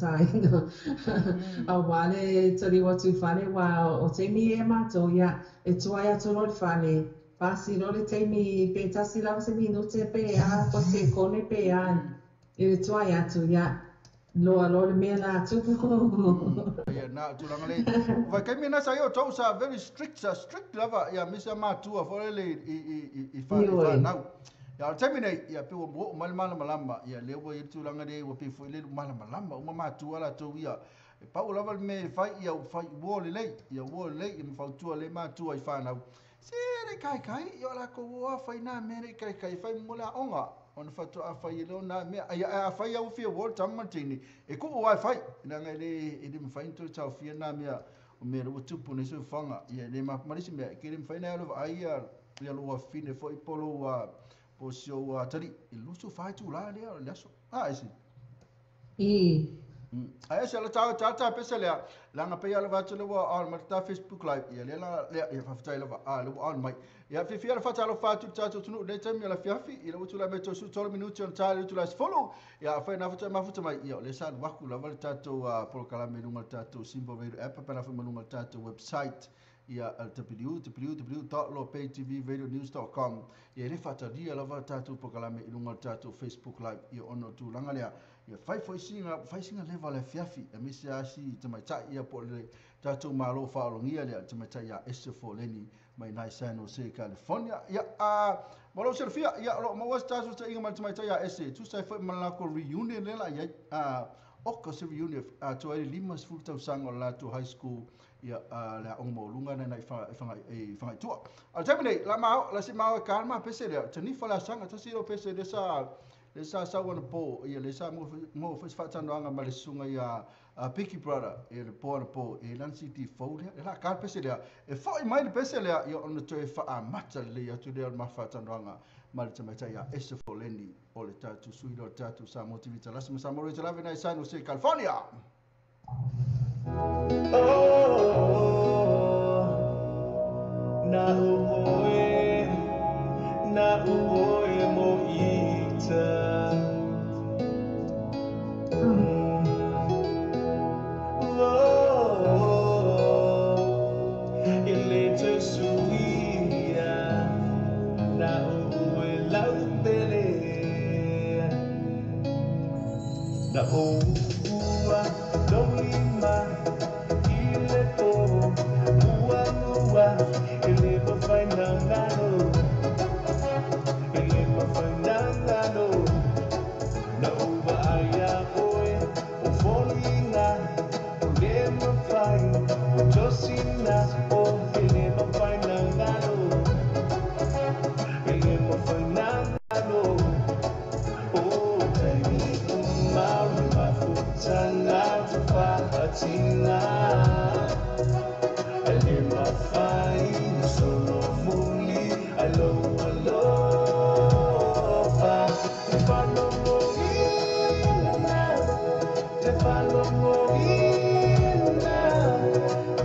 Taina. Auā le taliu atu i fale, aua o taimi ia e matou, ia, e tuai atu loa i le fale, pasi loa le taimi pe tasi lava se minute pe a, po o se sekone pe a, i le tuai atu, ia, loa loa le mea la tupu. Ia, na o tulaga le vaitaimi na sa i outou sa very strict, sa strict lava ia aemaise a matua foi lele i fanau. Ia, o le taimi nei, ia, pei ua oo mai le malamalama, ia, lea ua i ai le tulaga lea, ua pei foi lele ua malamalama uma matua latou ia. E pau lava le mea e fai, ia ua fai uo lelei, ia uo lelei, ia ma fautua lelei matua i fanau. Se le i kaikai, ia o latou uo lava fai na mea le i kaikai, e fai mo le aoga, ona faatoa fai ai lea o na mea. Ia, ae afai lava ua fia uo le tama ma le teine, e tuu lava e fai, leaga e le mafai ona toe taofia na mea, o mea lea ua tupu nei soifuaga. Ia, e le ma le isi mea, e ke le mafai ona e alu e vaai ia, ia lou afafine foi po o lou po o si ou atalii i le 24 itula lea o le aso. A ese. I. Ae ese ala tāua tā tā pese lea, leaga pei lava atu lea ua on mai le tā Facebook Live, ia lea la, lea, ia faafetai lava, a lea ua on mai. Ia fiafia le faatalofa atu i le tatou atunuu i lenei taimi o le afiafi, ia lea ua tulai mai toe 13 minute ona ta i le itula e 10, ia afai na faatoa mafuta mai, ia o lea sa alu aku lava le tatou polokalame i luga o le tatou Simple Radio App, faapena foi ma luga o le tatou website. Ia www.lopaytvradionews.com. Ia e le faatalia lava le tatou polokalame i luga o le tatou Facebook Live, ia ona o le tulaga lea. Ia fai foi sina, fai sina leva o le afiafi, aemaise lava si tamaitai ia po o le tatou Malo faaologia lea, le tamaitai ia Esther Foleni mai i San Jose, California. Ia, a, mo lou silafia, ia, o lo o maua se tatou taiga ma le tamaitai ia Esther, e tusa ai foi ma le latou reunion lea la i ai. A, oka se reunion atoa ai le 50 tausaga o le latou high school, ia, le aoga maualuga lena i Fagaitua. A o le taimi nei, la ma la si mao e ka le ma pese lea, Tanifa le asaga, tasi lea o pese lea sa lea sa sau anapo, ia lea sa maua foi se faatanoaga ma le susuga ia Picky Brother, ia le po anapo, e lana CD fou lea, e la ka le pese lea, e foi mai le pese lea, ia ona toe faamata lelei atu lea o le ma faatanoaga ma le tamaitai ia Esther Foleni o le tatou sui lea o le tatou Samoa TV Talasi ma Samoa Radio Lave i San Jose, California. Oh, na uoe, na uoe mo ita. Oh, ile te suia, na uoe lau pele. Na ua lolima i le po ua lua e le mawhai na ngalo, e le mawhai na ngalo. Na ua aia oe o folinga o le mawhai o tosina o e le mawhai na ngalo, e le mawhai na ngalo. O taimi umaru mafutanga te whahatinga, e le mawhai na solo muli alo alofa. Te whalongoina, te whalongoina,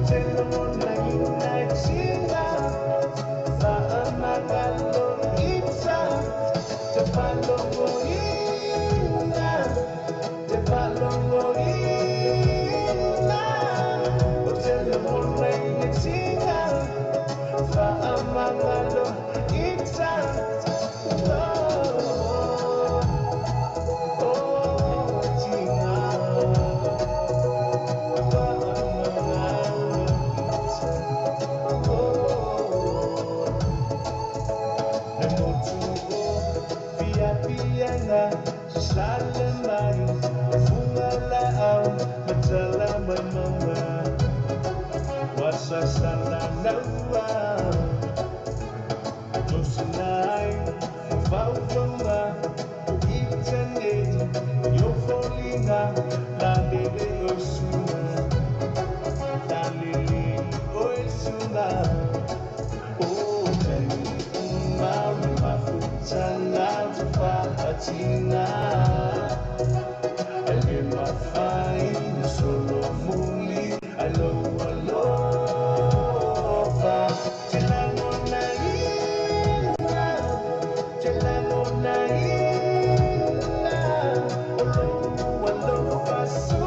te longona ina e tinga, whaamagalo ita. Te whalongoina, te whalongoina, o te longona ina e tinga, whaamagalo ita. Oh, oh, tinga, whaamagalo ita. Oh, le motu o pia pianga, sale mai, funga la'au, matala mai mama, wasa sala naua, tosinai, faufonga, o internet, yo folinga, la lele osuna, la lele osuna. Oh, taimi umaru mafutanga te whahatinga, e le mawhai na solo muli alo alofa. Te langona ina, te langona ina, o lo alofa su.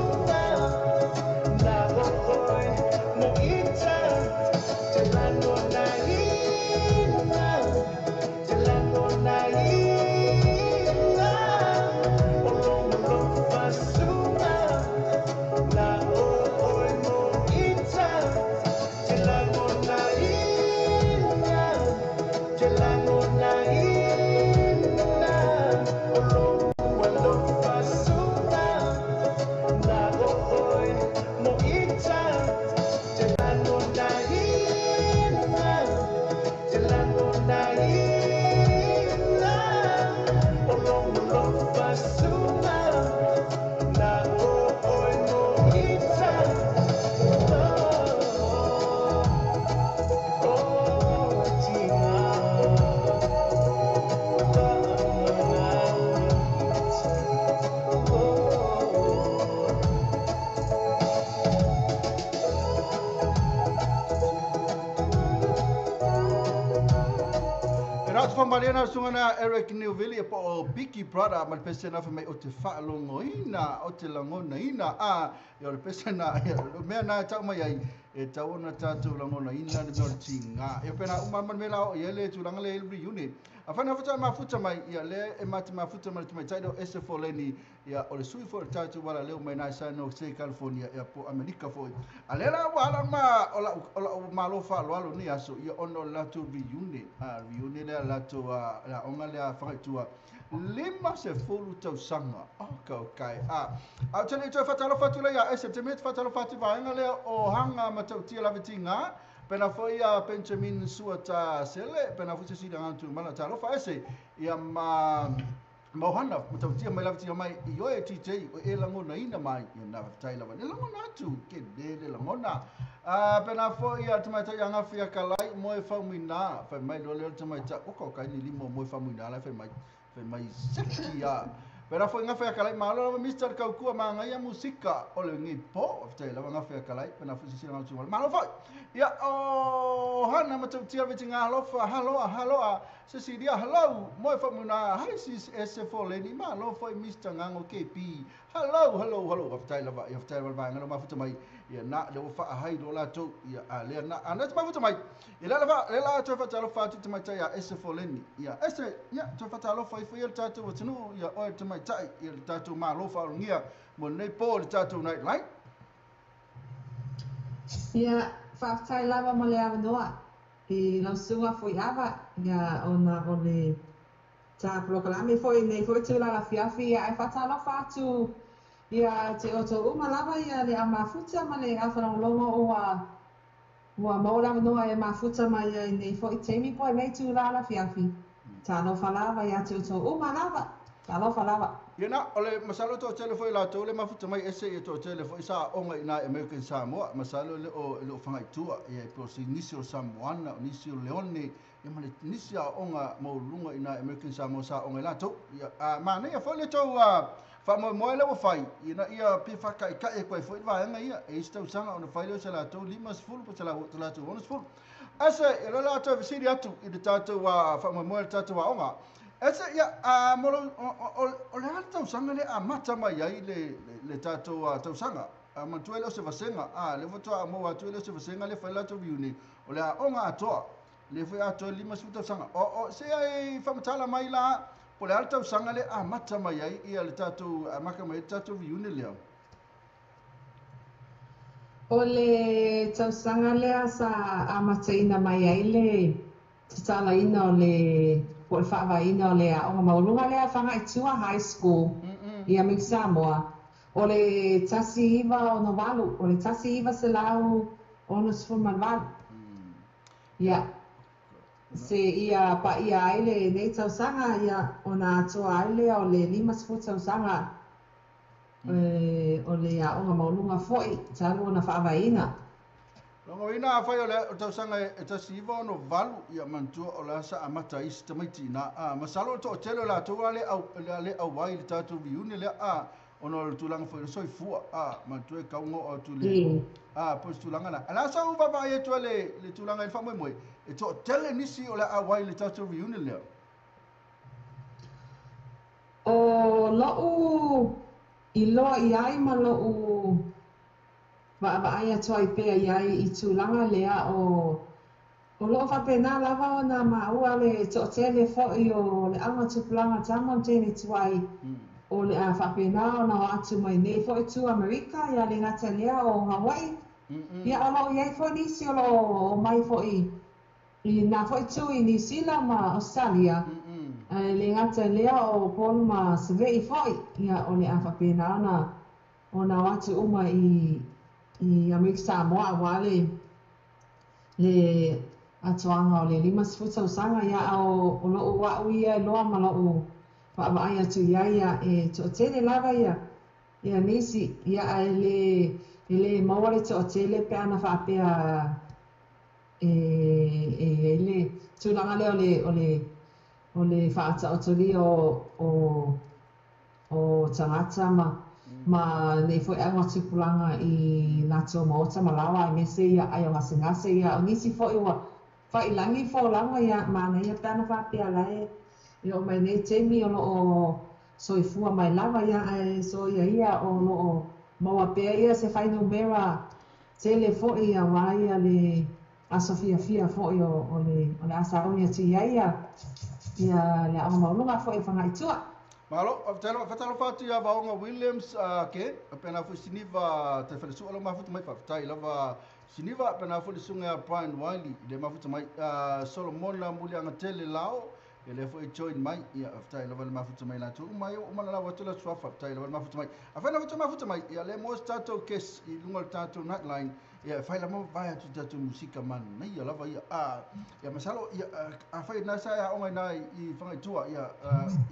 faamalie na susuga na Eric Newville ia po o Biggie Brother ma le pese na fai mai o te faalogoina o te lagonaina a ia o le pese na ia o mea na e tau mai ai e tau ona tatou lagonaina le mea o le tiga ia pena uma ma le mea la o i ai le tulaga lea i le reunion. Afai na faatoa mafuta mai ia lea e ma te mafuta ma le tamaitai lea o Ese Foleni ia o le sui foi o le tatou ualaleu mai na i San Jose California ia po o Amerika foi. A lea la ua ala ma o lau o lau malo faaaloalo nei aso ia ona o le latou reunion a reunion lea latou a le aoga lea a Fagaitua 50 tausaga. Oh ka kai a a ou te le i toe faatalofa atu lea ia Ese te mea te faatalofa atu i vaega lea o Hanga Matautia Lavetiga pena foi ia Benjamin Suata Sele pena foi se isi le agaga tumala talofa Ese ia ma ma ohana matautia mai lava mai i oe TJ o e lagonaina mai ia na faafetai lava le lagona atu ke le le lagona a pena foi ia tamaitai ia gafi ia kalai moe faumuina fai mai loa lea o le tamaitai o ka kai ni lima o moe faumuina la fai mai seki ia pena foi gafi ia kalai malo lava Mr. Kaukua magaia musika o lenei po faafetai lava gafi ia kalai pena foi sisi ngau tungala malo foi ia o hana matautia vetinga alofa haloa haloa Cecilia, hello, moe faamuna, hi sis Ese Foleni, malo foi Mister Ngango KP, hello, hello, hello, faafetai lava, ia faafetai lava le vaega lea ua mafuta mai, ia na, lea ua faahai loa latou, ia a lea na, a na te mafuta mai, ia lea lava, lea la toe faatalofa atu i le tamaitai ia Ese Foleni, ia Ese, ia toe faatalofa ifo ia le tatou atunuu, ia oe le tamaitai, ia le tatou malo faaologia mo lenei po i le tatou night light. Ia, faafetai lava mo le avanoa. I lau susuga Fuiava, ia, ona o le ta polokalame foi i lenei foi itula afiafi, ia, ae faatalofa atu ia te outou uma lava ia le au mafuta ma le au faalogologo ua ua maua le avanoa e mafuta mai ai i lenei foi taimi po o lenei itula afiafi. Talofa lava ia te outou uma lava. Talofa lava. Ia na, o le masalo e toatele foi latou le mafuta mai ese ia toatele foi sa aoga i ina i American Samoa, masalo e le o e le o Fagaitua, ia e pei o si nisi o Samoana, o nisi o Leone, ia ma le nisi aoga maualuluga i ina i American Samoa sa aoga ai latou. Ia, a manaia foi le tou faamoemoe lea ua fai, ina ia pe faataitai atu ai foi le vaega ia, e i ai se tausaga ona fai lea o se latou 50 po o se latou 60. Ese, ia lea o le a toe fesili atu i le tatou faamoemoe o le tatou aoga. Ese, ia, a, mo lou, o, o, o le a le tausaga lea e amata mai ai le, le, le tatou tausaga? A, manatua e le o se vasega, a, lea faatoa maua atu e le o se vasega lea e fai le latou reunion, o le aoga atoa, lea foi atoa i le 50 tausaga. O, o, se i faamatala mai la, po o le a le tausaga lea e amata mai ai ia le tatou, amata mai ai le tatou reunion lea? O le tausaga lea sa amataina mai ai le tatalaina o le po o le faavaeina o le aoga maualuga lea Fagaitua High School i Amerika Samoa, o le 1968, o le 1968. Ia, seia paia ai lenei tausaga, ia, ona atoa ai lea o le 50 tausaga o le aoga maualuga foi talu ona faavaeina. Logoina afai o le tausaga e 1968, ia manatua o la sa amata ai isi tamaiti ina a masalo o le toatele o latou a le au le le auai i le tatou reunion lea a ona o le tulaga foi o le soifua a manatua e tau ona oo atu le a po o se tulaga la. A la sa ou vaavaai atu ai le le tulaga i le faamoemoe e toatele nisi o le a auai i le tatou reunion lea. ʻO loʻu iloa i ai ma loʻu vaavaai atu ai pea i ai i tulaga lea, o o lo o faapena lava ona maua le toatele foi o le auga tupulaga tama ma teine tuai o le a faapena ona o atu mai nei foi tu Amerika ia le gata i lea o Hawaii ia o lo o i ai foi nisi o lo o omai foi I nā foi tu i Niu Sila ma Ausetalia, e le gata i lea o Upolu ma Save'i foi, ia o le a faapena ona ona o atu uma i i Amerika Samoa auā le le atoaga o le 50 tausaga, ia a o o lo'u a'u ia iloa ma lo'u vaavaai atu i ai, ia e toatele lava ia ia nisi, ia ae le e le maua le toatele pe ana faapea E i ai le tulaga lea o le, o le, o le faataotolia o, o, o tagata ma, ma nei foi auga tupulaga i latou maota ma laoa aemaise ia ai o gasegase ia o nisi foi ua, Fa'ilagi folauga ia manaia pe ana faapea lae e oo mai nei taimi o loo soifua mai lava ia ae soia ia o loo maua pea ia se fuainumera tele fo'i auā ia le aso fiafia fo'i o le a sauni atu i ai ia ia le aoga maualuga fo'i o Faga'itua. Malo, faatalofa atu ia Vaoga Williams ke pena foi Siniva te fale lo mafuta mai faafetai lava Siniva pena foi le susuga ia Brian Wiley le mafuta mai Solomona Muliaga tele lao e le foi join mai ia faafetai lava le mafuta mai latou uma ia uma la atu la suafa faafetai lava le mafuta mai afai na mafuta mai ia le mo tatou kes i luga o le tatou nightline ia fai la mo vai atu tatou musika man nei ia lava ia ia masalo ia afai na sa ia onga na i Fagaitua ia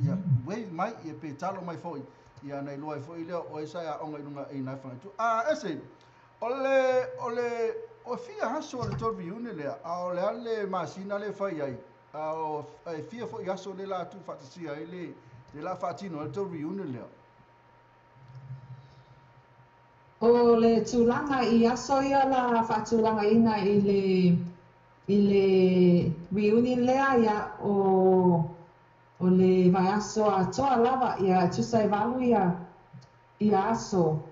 ia wave mai ia pe talo mai foi ia na iloa ai foi lea o esa ia onga i luga i na Fagaitua ese ole o fia aso le tolu reunion lea a o le a le masina le fai ai a o e fia foi aso le la tu faatasia ai le la faatino le tolu reunion lea. O le tulaga i aso ia la faatulagaina i le reunion lea ia o le vaiaso atoa lava ia tusa e 8 ia aso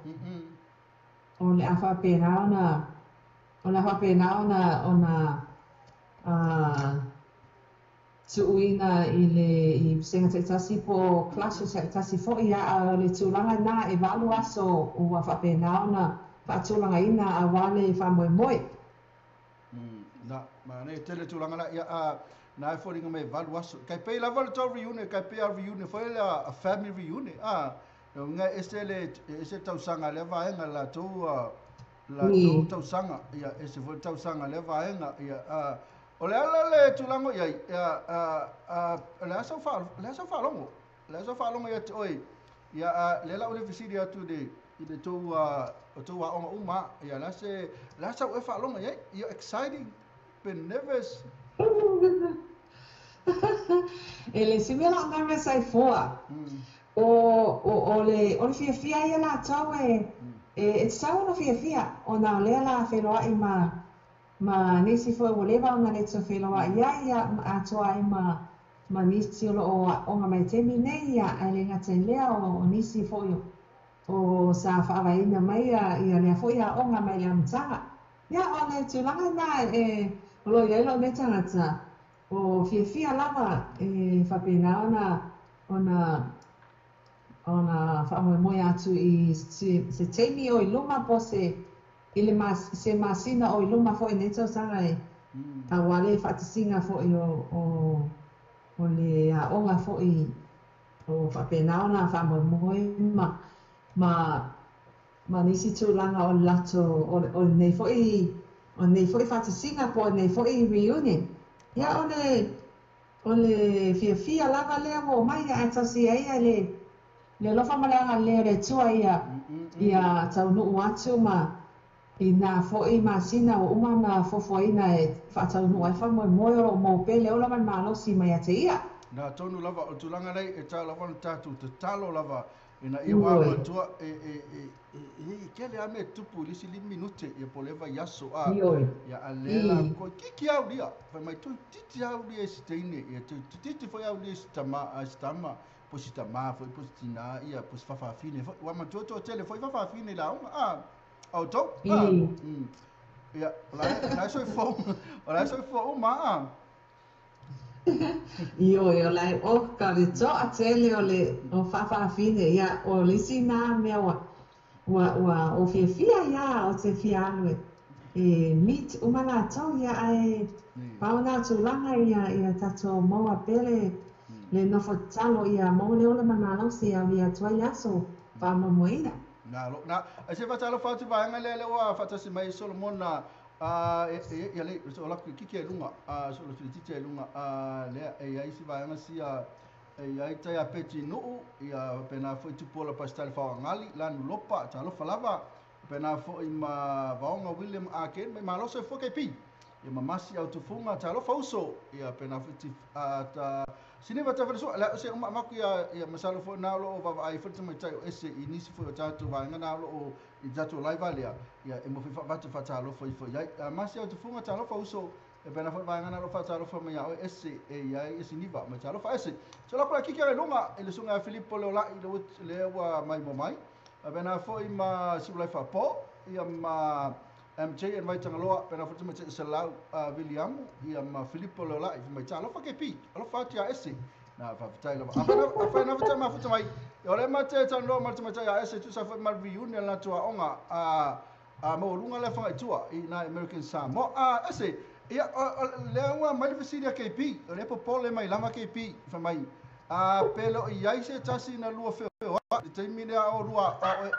o le a faapena ona o le a faapena ona tuuina i le i vasega ta'itasi po o classes ta'itasi fo'i ia a o le tulaga na e 8 aso ua faapena ona faatulagaina auā le faamoemoe. Na ma nei tele tulaga la ia na e foliga mai 8 aso kai pei lava le tau reunion kai pei a reunion foi le a family reunion nga ese le ese tausaga le vaega la tou tausaga ia ese foi tausaga le vaega ia o le ala le tulaga ia ia le asa fa le asa faalogo le asa faalogo ia te oe ia le la o le fesili atu le i le tou o tou aoga uma ia la se la sa e faalogo ia you exciting pe nervous? E le se mea la'o nervous ai fua. O le fiafia ia latou e tatau ona fiafia ona o lea la feloa'i ma nisi foi ua leva ona le toe feloa'i ai ia atoa ai ma nisi o loo a'oga mai taimi nei ia ae le gata i lea o nisi foi o sa fa'avaeina mai ia lea foi a'oga mai le amataga ia o le tulaga na e o lo i ai lo'o nei tagata o fiafia lava e faapena ona faamoemoe atu i se taimi o i luma po se i le mas, se masina o i luma fo'i nei tausaga e auā le faatasiga fo'i o le aoga fo'i o faapena ona faamoemoe ma nisi tulaga o le latou o lenei foi faatasiga po o lenei foi reunion ia o le fiafia lava lea ua mai ae tausia ia le alofa ma le agalelei o le Atua ia taunuu atu ma i nā fo'i masina ua uma na fuafuaina e faataunuu ai faamoemoe o loo maua pea le ola ma le malosi mai ia te ia. Na tonu lava o tulaga nei e tau lava na tatou tatalo lava ina ia ua matua e kele ame tupu i lisi 5 minute ia po leva i aso a ia a lela ko kiki au lia fai mai tu titi au lia si teine ia tu titi foi au lia si tama a si tama po si tama foi po si tina ia po si fafafine foi ua matua to tele foi fafafine la onga a au to a ia la soi fo la soi fo uma a. Ioe, o lai o ka le to'a tele o le o fa'afa'afine ia o le isi na mea ua o fiafia ia o te fia alu e meet uma latou ia ae pau na tulaga ia tatou maua pea le nofo tatalo ia maua le ola ma malosi aulia atu ai le aso faamoemoeina. Na lo na ai se fatalofa atu vaega lea le ua faatasi mai Solomona e ia le so la kiki e lunga so lo titi e lunga lea e ai si vaega sia e ai tai a peti nuu ia pena foi tupola pastor faangali lanu lopa talofa lava pena foi ma Vaoga William a ke mai maloso fo ke pi ia mamasi au tufunga talofa uso ia pena foi ti ta siniva ta fele so la se uma maku ia ia masalo fo na lo va ai fo mai tai o ese i nisi fo tatou vaega na lo o i tatou live lea ia e mo fi vatu fa talofa i fo ia masi au tufunga talofa uso. E pena foi vaega na lofa talofa mai ia oe ese e iai ese niva mai talofa ese. So la kula kiki ai lunga i le suga a Filipo Leolai le le ua mai mo mai. A pena foi ma Siulai Faapo ia ma MJ and Vaitangaloa pena foi tamaiti Salau Williamu ia ma Filipo Leolai mai talofa ke pi. Alofa atu ia ese. Na faafetai lava. Afai na futa mafuta mai. O le mate tanoa ma tamaiti ia ese tusa foi ma reunion la tua onga a maualuga le fagaitua i na American Samoa. A ese ia lea ua mai le fesili a KP, o le popole mai lava KP fai mai. A pelo i ai se tasi na lua feoa le taimi lea o lua a oe.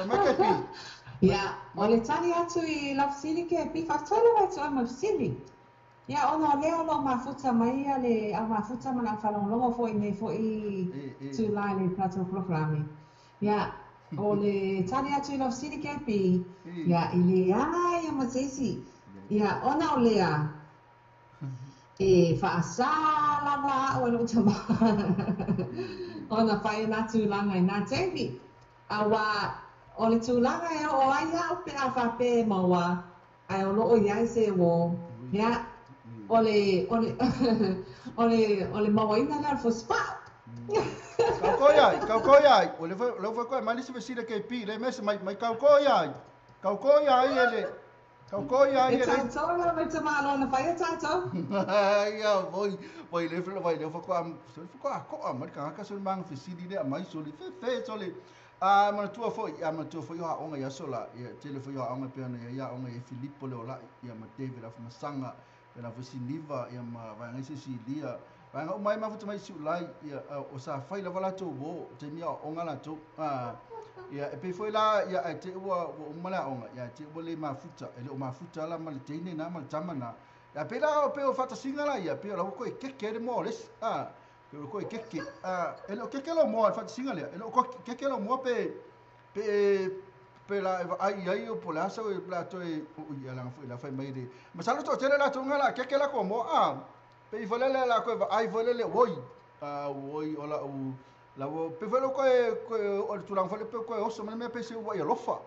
Mai KP. Ia, o le tali atu i lau fesili KP, faafetai lava e tuuai ma le fesili. Ia, ona o lea o lo o mafuta mai ia le au mafuta ma le au faalogologo foi i nei foi tulaga i le tatou polokalame. Ia, o le tali atu i lau fesili KP, ia, e leai ia ma se isi. Ia, ona o lea, e faasā lava au e lou tama ona fai na tulaga i nā taimi. Auā, o le tulaga e oo ai au pe a faapea e maua, ae o lo o i ai se uō. Ia, o le, o le, o le, o le mauaina lea o le fusipao. Kau ko iai, kau ko iai. O le foi, le foi koe mai le se fesili KP, le mese mai, mai kau ko iai. Kau ko iai e le, kau ko iai E e le. tatou la mai tama aloa na fai e tatou. Ia, voi, voi le foi, voi le foi koe, so le foi koe a koa mai ka ka so le manga fesili le mai so le fe fe so le. A manatua foi, a manatua foi o aoga i aso la, ia tele foi o aoga pe ona ia aoga i Filipo le Olai, ia ma David Afumasaga, pe na foi Siniva, ia ma vaega isi Silia. Vaega uma ai mafuta mai Siulai, ia o sa fai lava latou uō, taimi aoaoga latou. Ia e pei foi la, ia ae te ua uma le aoga, ia te ua le mafuta, e le o mafuta la ma le teine na ma le tama na. Ia pei la o pe o faatasiga la ia, pei o la ua koe keke le moa o le isi, pei o koe keke, e le o keke lau moa i le faatasiga lea, e le o keke lau moa pe, pe, pe la e vaai i ai o po o le a sau e la toe, ui, ia laga foi la fai mai le, masalo toatele latou nga la keke la koa moa, pe i foi lele la koe vaai foi lele, oi, oi, o lau, la ua, pe foi lea koe, koe, o le tulaga foi lea pe koe oso mai le mea pe se ua i alofa,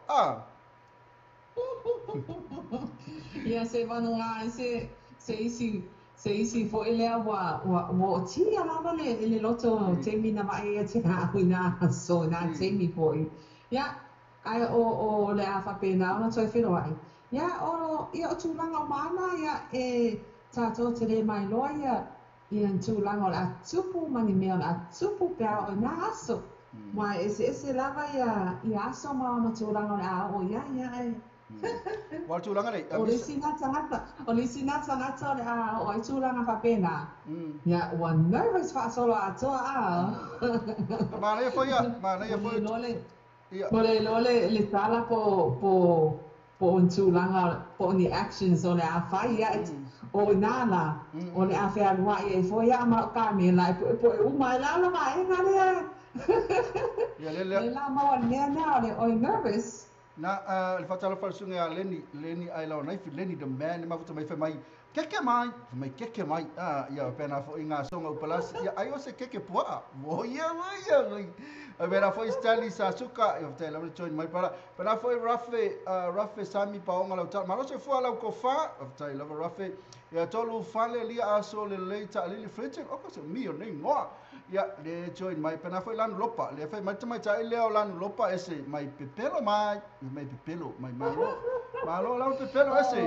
Ia, se vanuga ai se, se isi, se isi foi lea ua, ua, ua ootia lava le, le loto taimi na vaai ia te au i nā aso, i nā taimi foi. Ia, ae o, o le a faapena ona toe feiloai. Ia, o, ia, o tulaga o maana, ia, e tatou te le mailoa ia, ia ni tulaga o le a tupu ma ni mea o le a tupu pe a oo i nā aso. Aua e eseese lava ia, ia aso ma ona tulaga o le a oo i ai, ia, ae Ua o le tulaga nei, o le isi nā tagata, o le isi nā tagata o le a oo ai tulaga faapena, ia, ua nervous faasolo atoa a. Manaia foi ia, manaia Ua foi. le iloa le, Ia. Ua le iloa le, le tala po, po, po o ni tulaga, po o ni actions o le a fai, ia, e, o i nā la, o le a fealuai ai foi ia ma lau kamela e puepue uma ai la la vaega lea. Ia, le, le. Le la maua le mea lena o le, o le nervous. Na, le faatalofa i le susuga ia Lenny, Lenny Ailaonaifi, Lenny the man, le mafuta mai fai mai, keke mai, fai mai keke mai, ia faapena foi Gasoga Upalasi, ia ai o se keke puaa, ua ia ia ia, faapena foi Stanley Sasuka, ia faafetai lava le join mai pala, faapena foi Rafe, Rafe Sami Paoga Lautala, malo soifua lau kofa, faafetai lava Rafe, ia tolu fale lia aso lelei taalili Fletcher, oka se umi o nei igoa. Ia, le join mai pena foi lanu lopa, le fai mai tamaitai lea o lanu lopa ese mai pepelo mai, mai pepelo mai malo. Malo lau pepelo ese.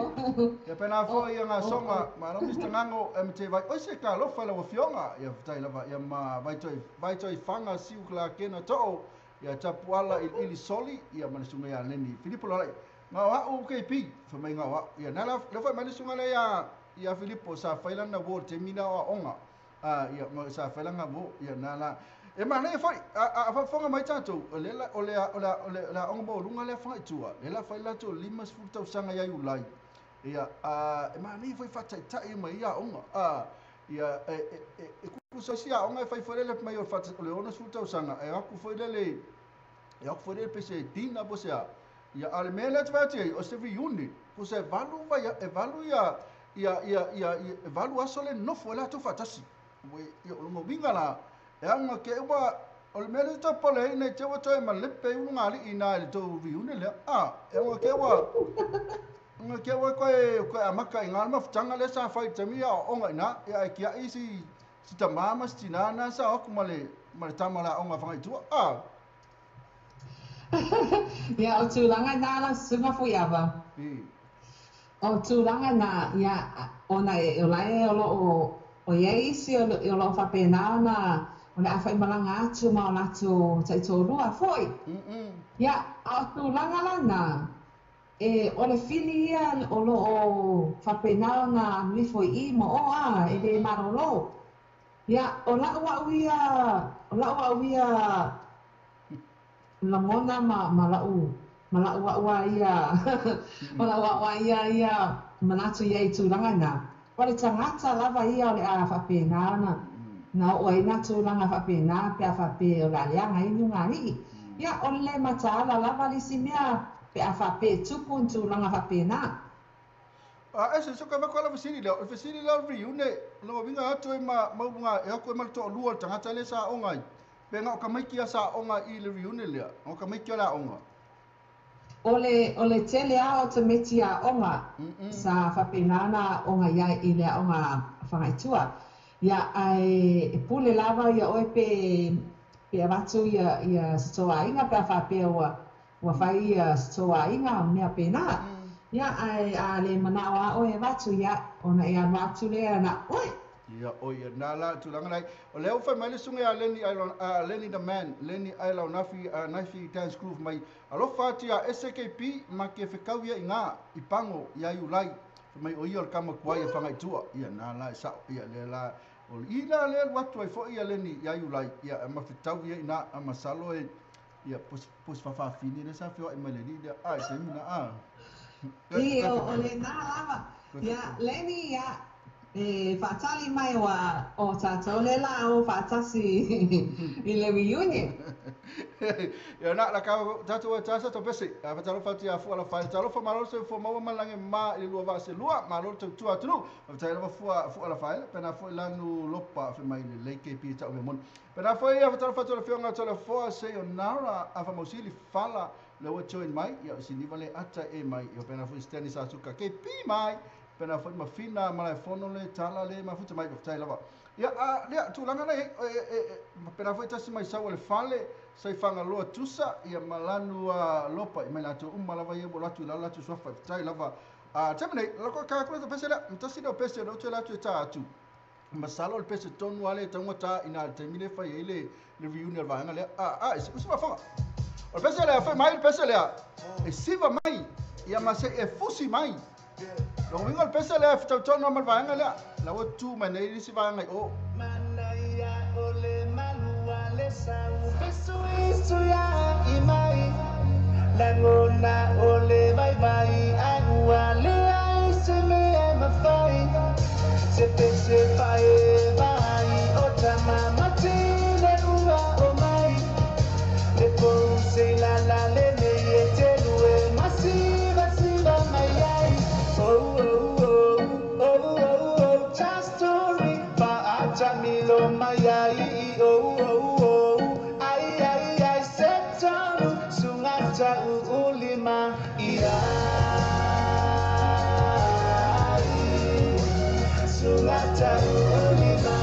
Ia pena foi ia gasonga, malo Mr. Ngango MT vai. Oi se ka lofa lau afioga. Ia fatai lava ia ma vai toi vai toi fanga siu kla kena too. Ia tapuala ili ili soli ia ma le suga ia Leni Filipo Lolai. Ngao au KP, fai mai ngao au. Ia na la le fai mai le suga lea ia ia Filipo sa fai lana wo te mina o aoga. A, ia, ma sa fai lana wo, ia na la. E manaia foi, a, a faafofoga mai tatou, o le la, o le, o le, o le, o le aoga maualuga lea fagaitua, lea la fai latou 50 tausaga ia Iulai. Ia, a, e manaia foi faataitai mai ia aoga. A, ia, e, e, e, e kukusa isi aoga e fai foi lele mai o le faata, o le 60 tausaga, e o atu foi lele, e o atu foi lele pe se dinner po o se a. Ia, a o le mea lea ou te vaai atu i ai, o se reunion, pusa e valu vai, e valu ia, ia, ia, ia, ia, e valu aso le nofo ai latou faatasi. Ua, ia, o lona uiga la, e auga ke ua, O le mea lea tau pole ai nei te ua toe malepe ai ulugalii i le tou reunion lea. A, e uga ke ua uga ke ua koe amaka i ngā le mafutaga lea sa fai i le taimi aoaoga i ina. Ia ae kiai si tamā ma si tinā na sa o atu ma le tama o le aoga a Fagaitua. A. Ia, o tulaga na lau susuga Fuiava. O tulaga na, ia, ona e o lae o loo o iai isi o loo faapena ona o le afaimalaga atu ma o latou taitoalua foi. Ia, a o tulaga lana, e o le fili ia o loo faapena ona alu ifo i i ma o a, e le malolo. Ia, o lau au ia, o lau au ia lagona ma lau au a ia, o lau au a ia ia manatu ia i tulaga na. O le tagata lava ia o le a faapena ona na oo ai na tulaga faapena pe a faape o le a leaga ai ni ulugalii. Ia, o le le mataala lava le isi mea pe a faape e tupu ni tulaga faapena. A ese so ka va la fesili lea, o le fesili lea o le reunion, lona uiga atu ai ma uluga e atu ai ma le toalua o le tagata lea sa aoga ai. Pe na o tamaiti ia sa aoga i le reunion lea, o tamaiti o le aoga. O le tele a o tamaiti aoga sa faapena ona aoga iai i le aoga Fagaitua. Ia, ae e pule lava ia oe pe avatu ia se toaiga pe a faapea ua fai ia se toaiga mea pena. Ia, ae a le manao a oe avatu ia, ona e alu atu lea na oe. Ia, o ia, nā la tulaga nei. O lea ua fai mai le susuga ia Lenny Lenny the man, Lenny Ailau Nafi, Naifi Dance Groove mai. Alofa atu ia SKP ma ke whekau ia i ngā, i pango, ia iulai. Fai mai o ia o le kama kuai e Fagaitua. Ia, nā la e sao, ia lea la. O i la lea alu atu ai foi ia Lenny ia iulai. Ia, ma whetau ia i nā, a masalo e, ia, pos whawhawhini le sa whioa i mai le li lea. A, e te mina, a. Ia, o le nā lava. Ia, Lenny, ia, e whaatali mai wa o tātou le la o whaatasi i le reunion. Ia nā, la kau tātou e tāsa tau pese. A whatalo whati a fua la whai. Talofa malo se fua maua malange ma i le lua vaa se lua. Malo tau tua atunu. Whatai lava fua la whai. Pena fua lanu lopa whai mai le leike pi tau me moni. Pena fua ia whatalo whati o le whionga tau le fua se o nara a whamausili whala le ua join mai. Ia siniva le ata e mai. Ia pena fua Stanley Sasuka ke pi mai. Pena foi mafina malai fono le tala le mafuta mai tai lava. Ia a lea tulaga nei pena foi tasi mai sau le fale sai fanga loa tusa ia malanu lopa i mai latou uma lava ia mo atu la atu sofa tai lava. A temne la ko ka ko pese la tasi no pese no te la tu ta atu. Masalo le pese tonu ale tangata ina te mile fai ai le reunion vaanga le a usi ma fanga. O pese le fai mai pese le e siva mai ia ma se e fusi mai. Lo wingo pese le tau ma vaanga le la o tu mai nei si vaanga o. Manaia ole malua le sau pesu isu ya imai langona ole vai vai agua le ai se me mafai se pese pai vai o tama matine ua o mai le pou se la la le me te lue masiva siva mai ai. Oh oh oh oh oh oh just story pa atamilo mai oh oh oh ai ai ai setonu sungata ulima ia sungata ulima.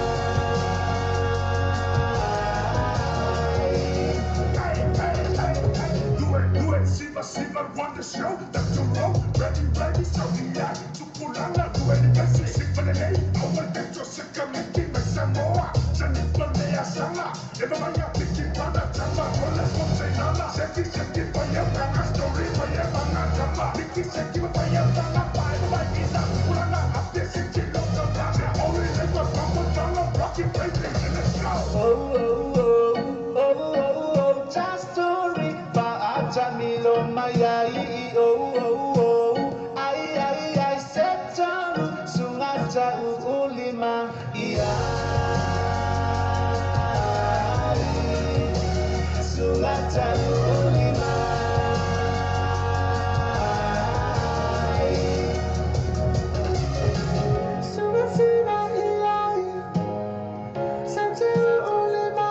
You and Siva Siva run the show. Dr. Rowe, ready, ready, so the eye to Kulana, do any best, sick for the day. I want that to sick of me, keep me some more. Send it for me, Sala, Eva Maya, Piki Pana, Tama, Rolla, Fonsenala, Seki, Seki, Paya, Panga, Story, Paya, Panga, Tama, Piki, Seki, Paya, Panga, Paya, Paya, Kulana, Ape, Seki, Loka, Panga, Ori, Lego, Pambo, Tala, Rocky, Baby, and let's go. Oh, oh, oh, oh, oh, oh, just story, Fa'atamilo, Maya, oh, oh, oh, ai, ai, ai, setonu, sungata, ulima, ia. Sungata, ulima. Sungasina, ia, setonu, ulima.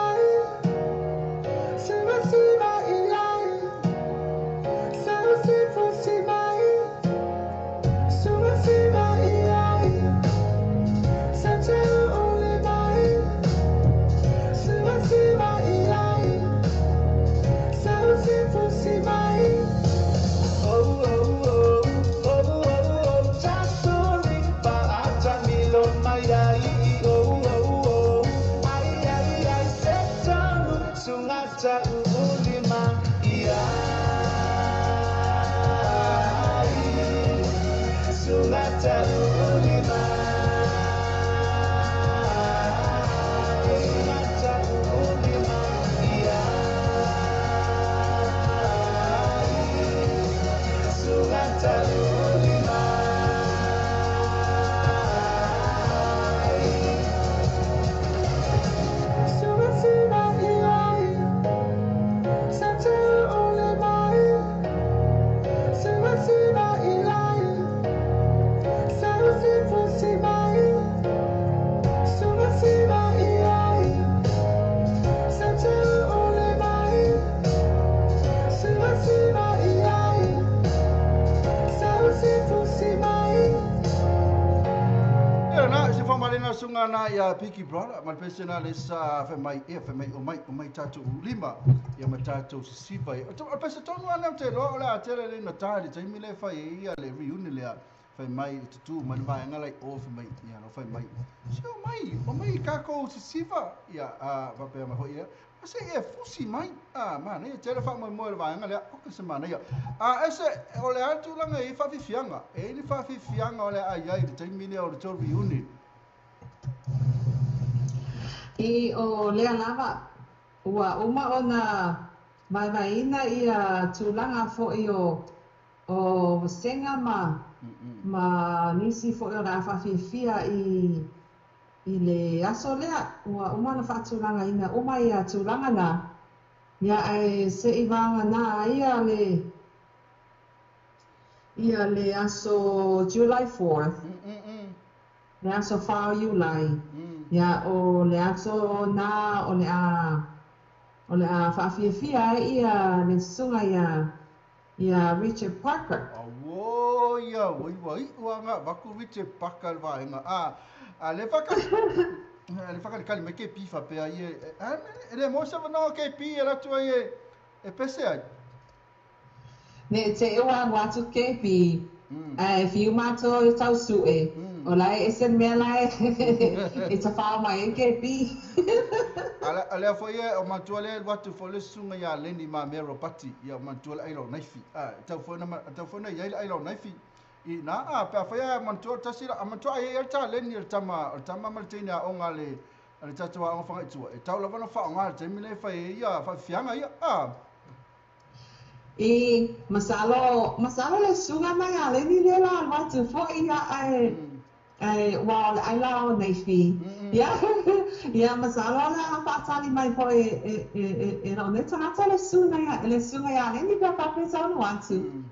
Sunga ia Piki Brother, ma pese na le sa fe mai e fe mai o mai tatou lima ia ma tatou sisiva e. O pese tonu ana te lo la tele le na tali te mi le fa ia le reunion le fe mai te tu ma va nga lai o fe mai ia lo fe mai. Se o mai ka ko sisiva ia a va pe ma ho ia. Se e fusi mai a ma ne tele fa mai mo le va nga le o ke se mana ia. A ese o le atu langa e fa fifianga. E ni fa fifianga o le ai ai te mi le o le reunion. I o lea lava, ua uma ona vaevaeina ia tulaga fo'i o vasega ma nisi fo'i o le a faafiafia i le aso lea. Ua uma ona faatulagaina uma ia tulaga na, ia ae se'i vagana ia le aso July 4th, le aso 4 Iulai. Ia o le aso na o le a faafiafia ai ia le susuga ia Richard Parker. Auo ia oi wai ua vaku Richard Parker vaenga. A le whaka le whaka kali me ke pifa pea ia e le mo sa no ke pi e ratu ai e pese ai. Ne te ewa watu ke pi. Ai fiu mato e tau sue. O lai e sen mea lai e ta whao mai e ke pi. Alea foi e o matua le watu fo le sunga ia Leni ma mero pati ia o matua le ailo naifi. Tau fo na ia ailo naifi. I na a pe foi a matua tasira a matua ai e ta Leni o tama ma le teina o ngā le tatua o whanga itua. E tau lava na wha o ngā te mile whai ia wha fianga ia. I masalo le sunga mai a Leni le la watu fo ia ai ai wa le ai lao naifi. Ia masalo la whaatali mai po e rau ne tangata le sunga ia Leni pia whapeta ono atu.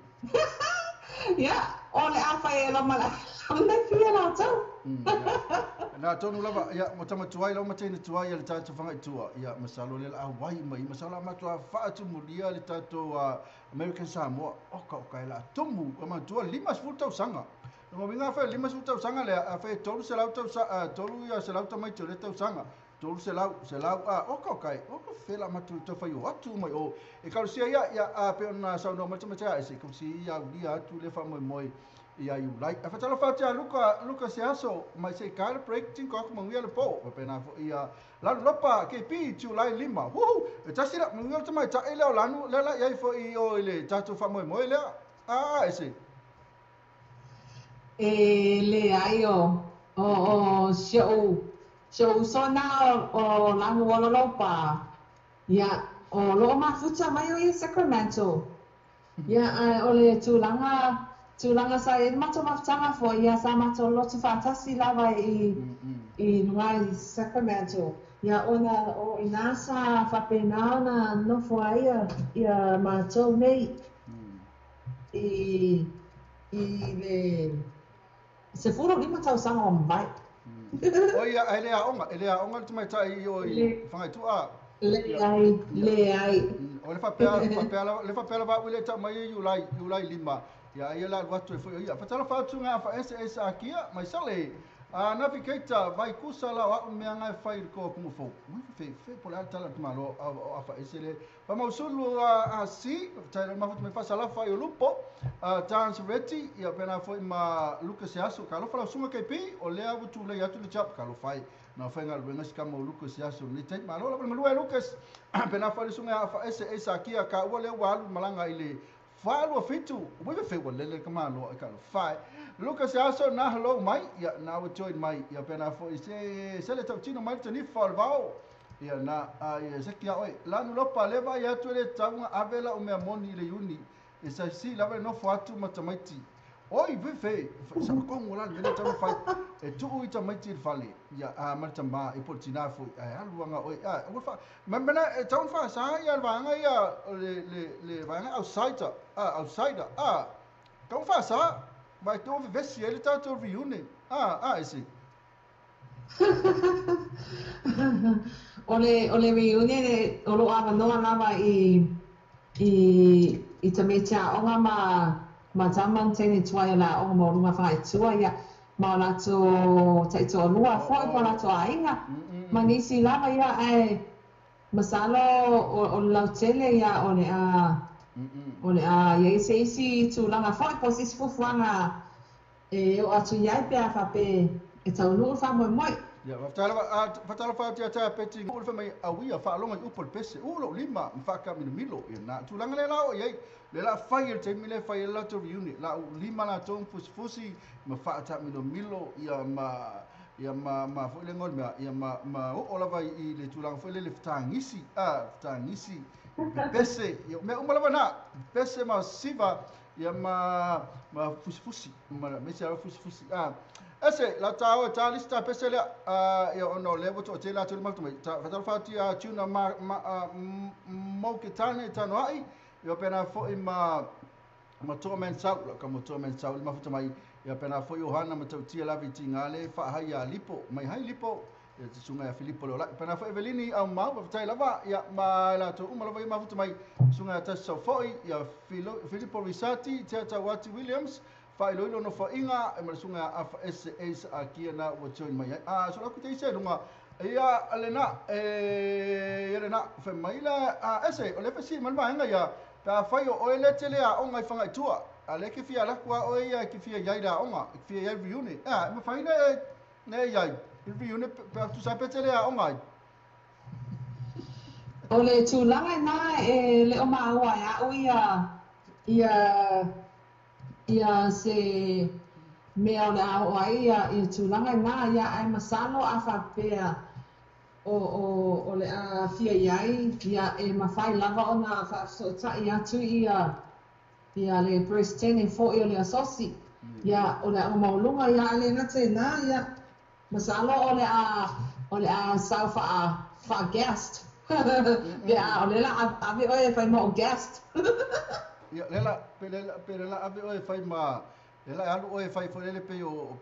Ia o le a whai e lo mala naifi e lao tau. Na tonu lava ia mo tama tuai lau mateina tuai ia le tatou fagaitua ia masalo le la wai mai masalo matua faatu mulia le tatou American Samoa oka oka la tumu matua 50 tausaga no winga fa 50 tausaga le a fa 300 tausaga tolu ia selau tamai tole tausaga tolu selau selau a oka oka oka fela matu to fa yo atu mai o e kausia ia ia a pe ona sauno matua e se kausia ia ulia atu le fa moi moi ia iulai. A whatala whatea Luka se aso, mai se kare break tinko aku manguia le po. Pena fo ia lanu lopa KP July 5. Huhu, e tasira manguia te mai tae leo lanu lela ia fo i o ile tatou whamoe moe lea. A e se. E le ai o o sona o lanu o lopa. Ia o lo mafuta mai o i Sacramento. Ia o le tulaga sa e mato mafutaga fo ia sa mato lotu faatasi lava i luga i Sacramento. Ia ona o ina sa faapena ona nofo ai ia matou nei i le 15 tausaga o mavae. O ia e le aoga le tamaitai i o i Fagaitua. Leai. O le faapea lava ui le tau mai i Iulai 5. Ia ia la watu e foi ia. Fatala fatu nga fa SS akia mai sale. A navigator vai kusa la wa mea ngai fai ko ku fo. Mai fe fe po la tala malo a fa SL. Fa mausulu a si tai ma fatu me fa sala fa lupo. A dance ready ia pena foi ma Lucas Yaso ka lo fa sunga KP o le abu tu le atu le chap ka lo fai. Na fai nga luenga ska mo Lucas Yaso ni tai malo la ngulu Lucas. Pena fa sunga fa SS akia ka wa le wa malanga ile 427 ua fe ua lele ka malo e ka lo fai Lucas aso na hello mai ia na ua join mai ia pena fo i se le tautino mai te ni fa vao ia na ia se kia oi la nu lopa leva ia tu le taunga avela o mea moni le uni e sa si lava no fo atu matamaiti oi vefe sa kongo la le tau fai e tu i tamaiti le fale ia a maltamba e poltina fo e aluanga oi a ua fa mena e tau fa sa ia vanga ia le vanga outsider a outsider a tau fa sa vai tu vesi ele tá tu reunion a esse ole reunion o lo avanoa lava i tamaiti aoga ma tama tene tuai la o mo lunga whaitua ia ma o latou taitoalua foi po o latou aiga ma nisi lava ia ae masalo o le lautele ia o le a iai se isi tulaga foi po o se isi fuafuaga e oo atu iai pe a faapea e taunuu le faamoemoe. Ia fatalofa atu ia tia peti o le fai mai auia faaloga i upu o le pese u lou lima ma faakaaminomilo ia na tulaga lea la oo iai le la fai e le taimi lea fai e le latou reunion la u lima latou fusifusi ma faataaminomilo ia ma foi le goa le mea ia ma oo lava i le tulaga foi le le fetagisi fetagisi pese ia mea uma lava na pese ma siva ia ma fusifusi ma mese ala fusifusi ese la tau ta lista pese le ia ono le voto te la tu ma tu ta fatalofa atu ia tuna ma mo ke tane tanoai ia pena foi ma toa men sau la ka mo toa men sau ma futa mai ia pena foi Ohana ma tautia la vitinga le fa hai ia lipo mai hai lipo ia te sunga ia Filipo le pena foi Evelini au mau fatai lava ia ma la to uma lava ia ma futa mai sunga ia tasi foi ia Filipo Risati te Tawati Williams fa ilo no fa inga e ma sunga afa S S a kia na ua join mai a so la ku te ise lunga ia alena e alena fa mai la a ese o le fa si mal vaenga ia ta fai o ele tele a onga i whangai tua a le ke fia lakua o ia ke fia iai la onga ke fia iai reunion a ma fai ne iai reunion pe tu sa pe tele a onga o le tulaga na e le o maua ia o ia se mea o le ao ai ia tulaga na ia ai masalo a faapea o le a fia iai ia e mafai lava ona faafesootai atu ia le president foi o le asosi ia o le aoga maualuga ia a le gata ina ia masalo o le a sau faa guest ia o le la ave oe e fai ma o guest ia lela pe lela ave oe fai ma lela alu oe fai foi lele pe o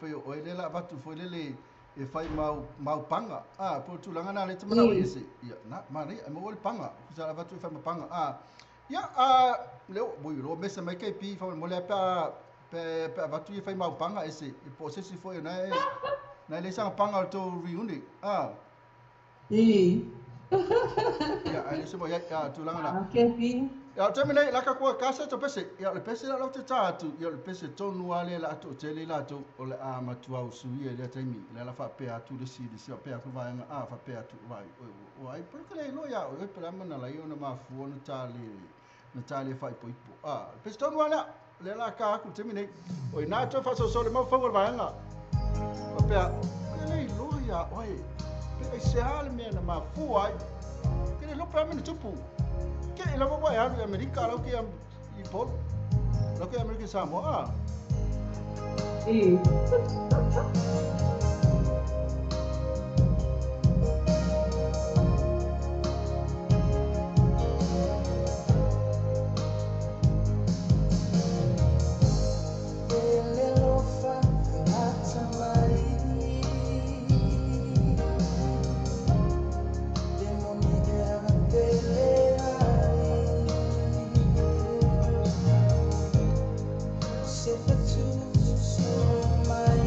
lela avatu foi lele e fai mau panga a po tulaga na le tamana o ese ia na manaia e maua le panga sa avatu e fai ma panga a ia a leo boi lo mese mai ke pi fa mo le pe avatu e fai mau panga ese e po se si foi na le sanga panga o to reunion a i ia ai se mo ia tulaga na ke pi ia te mene la ka kua kasa to pese ia le pese la te tatu ia le pese tonu ale la to tele la to o le a matua o sui le taimi le la fa pe atu le si le si pe ku va a fa pe atu vai o ai por que le lo ia o pe la mana la ia na ma fu no tale fa ipo ipo a pese tonu ala le la ka ku te mene o ina to fa so so le ma fa va nga fa pe le lo ia oi pe se ale me na ma fu ai ke le lo pa me tupu ke e lava ua e alu i Amerika lau ke i Polo lau ke Amerika Samoa I If it's too soon, my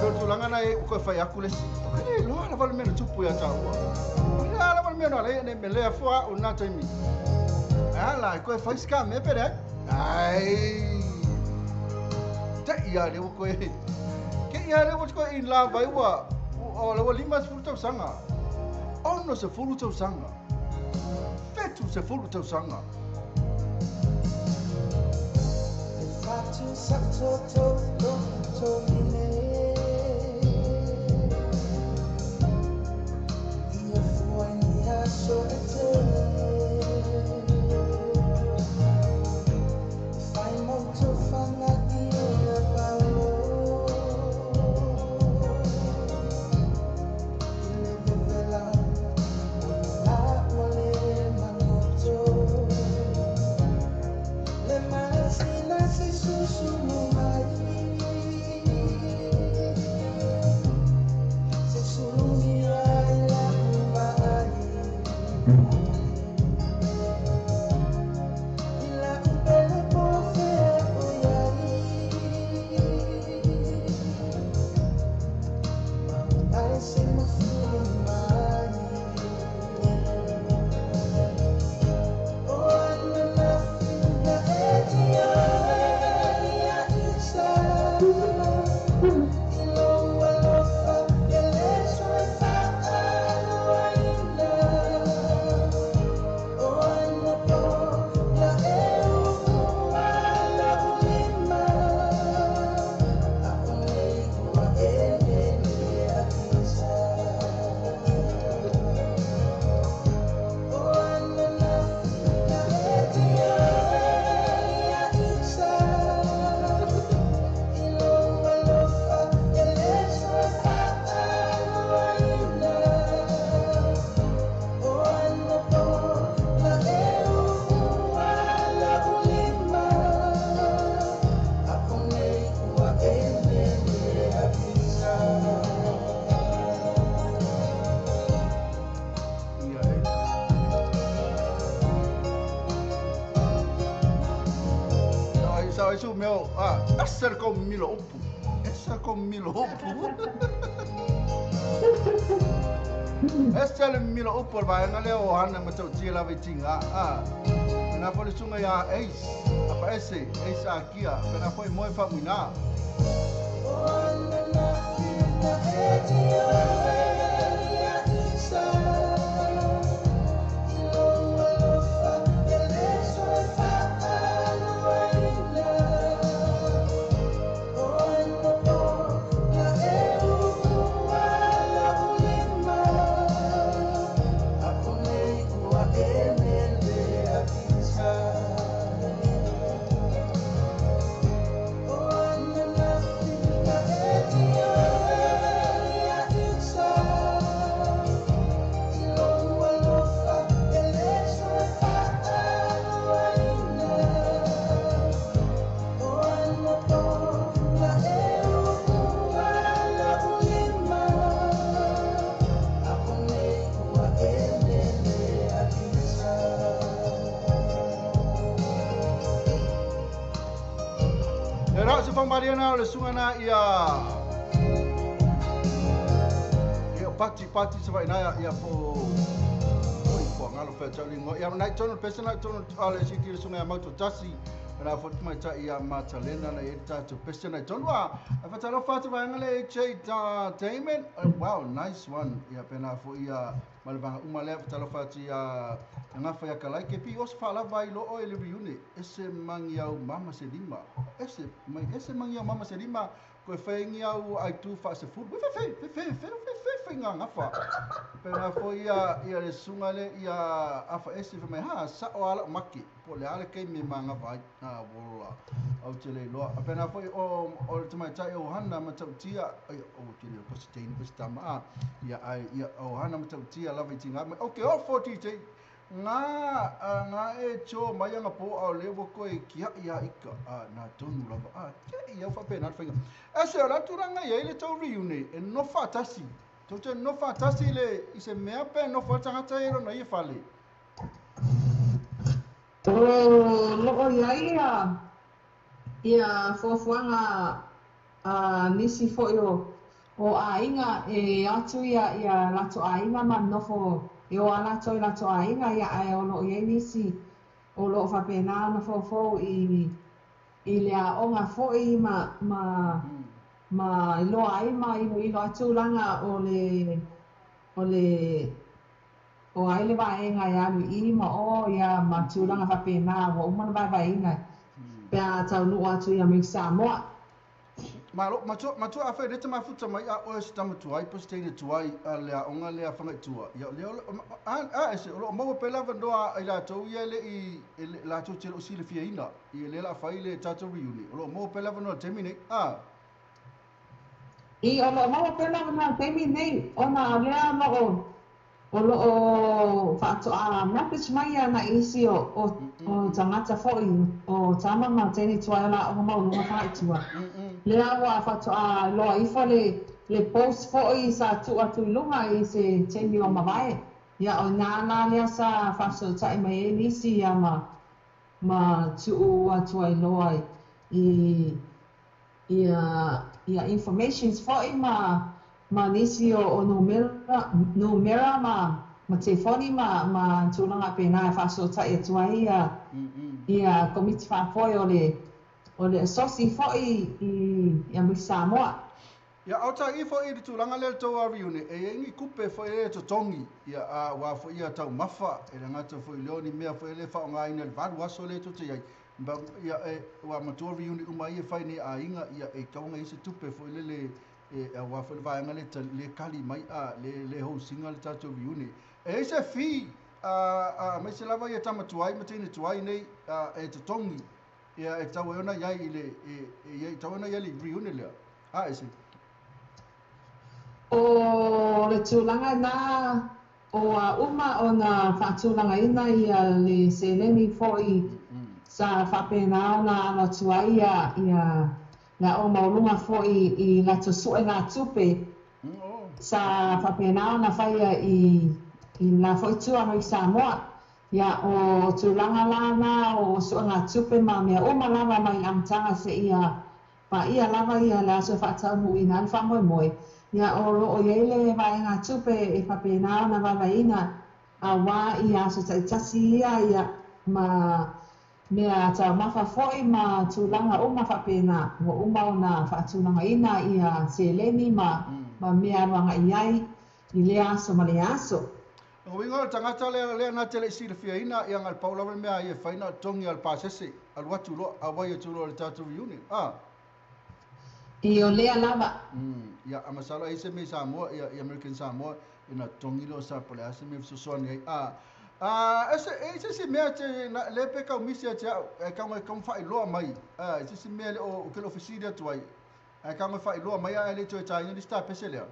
Peo tulaga na e ua fai aku le si. O ke le loa lava le mea na tupu ia tāua. O le a lava le mea na le ne me lea fua o nā taimi. Ala, koe fai ska me pere ai. Ai. Te ia le koe. Ke ia le koe in la vai ua. O le ua 50 tausaga. 60 tausaga. 70 tausaga. Fatu sa to to to to mine. Ia fua ni aso e te. Fai moto whanga i o paulo. I le vevela o la ua le manoto. Le malasina se susu mai. Se sulungi ai la uva ai. I la upele po fea o iai. Mau ai se mafuru mai. O ana na fina e tia ia isa. I lou alofa e le soe faaluaina. O ana po la e uu ala ulima. A o nei ua e nele a isa. O ana na fina e tia ia isa. I lou alofa e le soe faaluaina. O ana po la e uu ala ulima. A o nei ua e nele a isa. Ia e. Ai sa ai su meo a asa ko milo upu. Esa ko milo upu. Esa le milo upu ba nga le o hana ma tau tia la tinga a. Na fo le sunga ya ace. Apa ese ace a kia. Na fo mo fa muina. O ana na fina e tia ia isa. I lou alofa e le soe faaluaina. O ana po la e uu ala ulima. A o nei ua e nele a isa. O ana na fina e tia ia isa. I lou alofa e le soe faaluaina. O ana po la e uu ala ulima. A o nei ua e nele a isa. E ra se fa Mariana o le sunga na ia ia pati pati se vai na ia po oi po ngalo fe tau lingo ia nai tono pesa nai tono ale si ti sunga ia mauto tasi na fo mai ta ia Matalena na e ta to pesa nai tono a fa talo fa te vai ngale J Damon. Wow, nice one. Ia pena fo ia malvanga uma le fa talo fa ti ia nga fa ia kalai ke pi os fa la vai lo o ele reuni ese mangi au mama se lima ese mai ese mangi au mama se lima ko fe ngi au ai tu fa se fu fe fe fe fe fe fe fe fe nga nga fa pena fo ia ia le sunga le ia afa ese fe mai ha sa o ala maki po le ale ke mi manga vai na wola au te le loa pena fo o o te mai tai o hana ma tau tia ai o te le po se tein po se tama a ia ai ia o hana ma tau tia lava i tinga mai okay o 40 ngā ngā e tō mai anga po au le wo koe kia ia ika a nā tonu lava a ke ia whapena le whainga. Ese o la turanga ia i le tau riune e no whatasi. Tau te no whatasi le i se mea pe no whatangata e rona i whale. O loo ia ia ia fuafuaga a nisi foi o o aiga e atu ia latou aiga ma nofo e o a latou i latou aiga, ia ae o loo i ai nisi o loo faapena ona foufou i le aoga foi ma iloa ai ma iloilo ai tulaga o ai le vaega e alu i ma o ia ma tulaga faapena ua uma ona vaevaeina pe a taunuu atu ia mai Samoa. Malo, matua, matua a fai le te mafuta mai a oe se tama tuai po se teine tuai a le aoga lea Fagaitua. Ia lea a ese o lo o maua pea le avanoa i latou ia e le i e le latou te le o silafiaina ia lea o le a fai le tatou reunion. O lo o maua pea le avanoa i le taimi nei. A. I o lo o maua pea le avanoa i le taimi nei ona o lea o loo faatoa message mai ia nai isi o tagata foi o tama ma teine tuai o le aoga maualuga Fagaitua. Lea ua faatoa iloa ifo le post foi sa tuu atu i luga i se taimi o mavae. Ia o ina la lea sa faafesootai mai ai nisi ia ma tuu atu ai loa i ia informations foi ma nisi o numera ma telefoni ma tulaga pena e faafesootai atu ai ia komiti faafoe o le asosi foi i ia mai Samoa. Ia au ta ifo i le tulaga lea le tou reunion, e i ai ni tupe foi e totogi ia a ua foi ia taumafa e le gata foi lea o ni mea foi le faaaogaina i le 8 aso lea tou te i ai. Ba ia e ua matua reunion uma ia fai nei aiga ia e tauga i se tupe foi lele e aua foi le vaega le le kali mai a le hostinga le tatou reunion. E i ai se fee a mai se lava ia tama tuai ma teine tuai nei e totogi ia e tau ai ona i ai i le e i tau ona i ai le reunion lea. A e se. O le tulaga na o a uma ona faatulagaina ia le seleni foi sa faapena ona alo atu ai ia le aoga maualuga foi i latou suegatupe sa faapena ona faia i la foi tua mai Samoa. Ia o tulaga la na o suegatupe ma mea uma lava mai le amataga seia paia lava ia le aso e faataunuuina ai le faamoemoe. Ia o loo i ai le vaega tupe e faapena ona vaevaeina auā ia aso taitasi ia ma mea taumafa foi ma tulaga uma faapena ua uma ona faatulagaina ia seleni ma mea alu agai ai i lea aso ma lea aso. O uiga o le tagata lea na te le i silafiaina ia na o le pau lava le mea ia e fai na o le togi a le pasese alu atu loa auai atu loa i le tatou reunion. Ah. I o lea lava. Ia a masalo ai se mea i Samoa ia i American Samoa ina togi loa sa po o le a se mea fesoasoani ai. A ese e se isi mea te na le pe kau misi ia te au e kau ngai kau faailoa mai. A se isi mea le o ke lo fesili atu ai. Ae kau ngai faailoa mai ae le toe taina le tapese lea.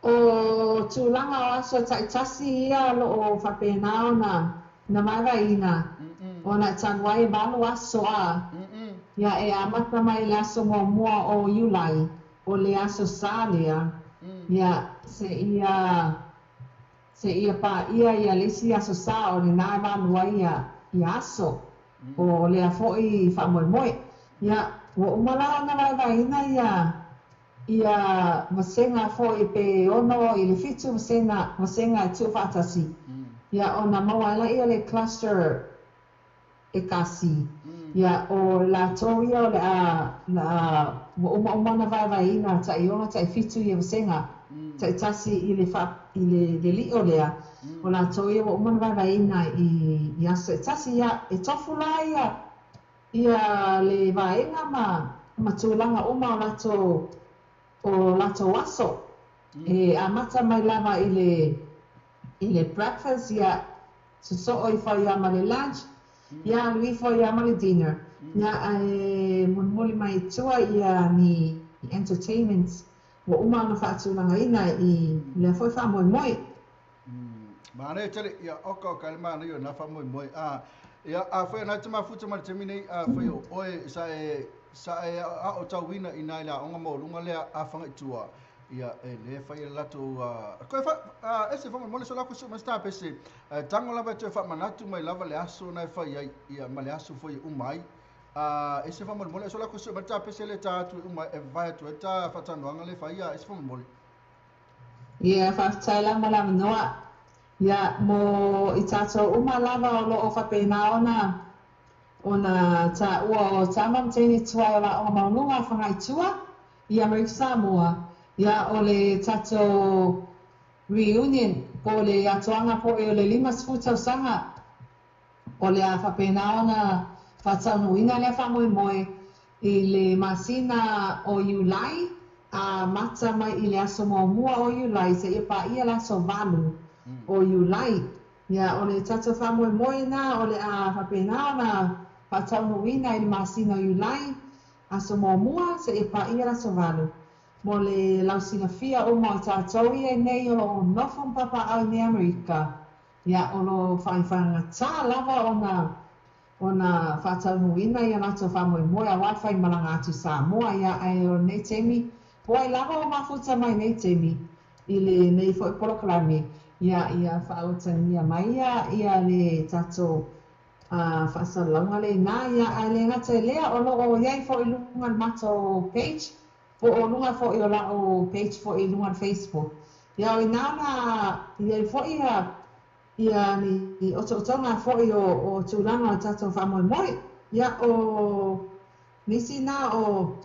O tulaga o aso taitasi ia o loo faapena ona na vaevaeina ona e talu ai e 8 aso a ia e amata mai le aso muamua o Iulai o le aso Sā lea ia seia paia ia le isi aso Sā o lena e 8 ai ia aso o lea foi faamoemoe. Ia ua uma la ona vaevaeina ia vasega foi pe 6 i le 7 vasega e tuufaatasi ia ona maua ai laia le cluster e kasi. Ia o latou ia o le a la ua uma uma ona vaevaeina tai 6 tai 7 ia vasega taitasi i le fa i le lio lea o latou ia ua uma ona vaevaeina i aso taitasi ia e tofu la ia le vaega ma tulaga uma o latou aso e amata mai lava i le breakfast ia sosoo ifo ia ma le lunch ia alu ifo ia ma le dinner ia ae mulimuli mai tua ia ni entertainment ua uma ona faatulagaina i lea foi faamoemoe. Manaia tele ia oka o ka le manaia o na faamoemoe. A ia a foi na te mafuta ma le taimi nei a foi o oe sa e aotauina i nai le aoga maualuga lea a Fagaitua ia e le fai e latou koe fa ese faamolemole so lako ma sta pese tango lava e toe faamanatu mai lava le aso na e fai ai ia ma le aso foi e uma ai. E se faamolemole so la ko se ba pese le ta atu uma e vai atu e ta faatanoaga le faia e se faamolemole. Ia, faafetai la mo le avanoa. Ia, mo i tatou uma lava o loo faapena ona taua o tama ma teine tuai o le Aoga Maualuga a Fagaitua i Amerika Samoa. Ia, o le tatou reunion po o le atoaga foi o le 50 tausaga o le a faapena ona faataunuuina lea faamoemoe i le masina o Iulai, amata mai i le aso 1 o Iulai seia paia le aso 8 o Iulai. Ia, o le tatou faamoemoe na o le a faapena ona faataunuuina i le masina o Iulai, aso 1 seia paia le aso 8. Mo le lausilafia uma o tatou ia nei o loo nofo ma papaau i nei Amerika, ia, o lo faifagata lava ona faataunuuina ia latou faamoemoe auā le faimalaga atu i Samoa. Ia, ae o lenei taimi po ai lava o mafuta mai nei taimi i lenei foi polokalame, ia faautagia mai ia le tatou faasalalauga lena. Ia, ae le gata i lea, o loo iai foi luga le matou page po o luga foi o lau page foi i luga le Facebook. Ia, o ina na iai foi ia ni otootoga foi o tulaga o tatou faamoemoe. Ia, o nisi na o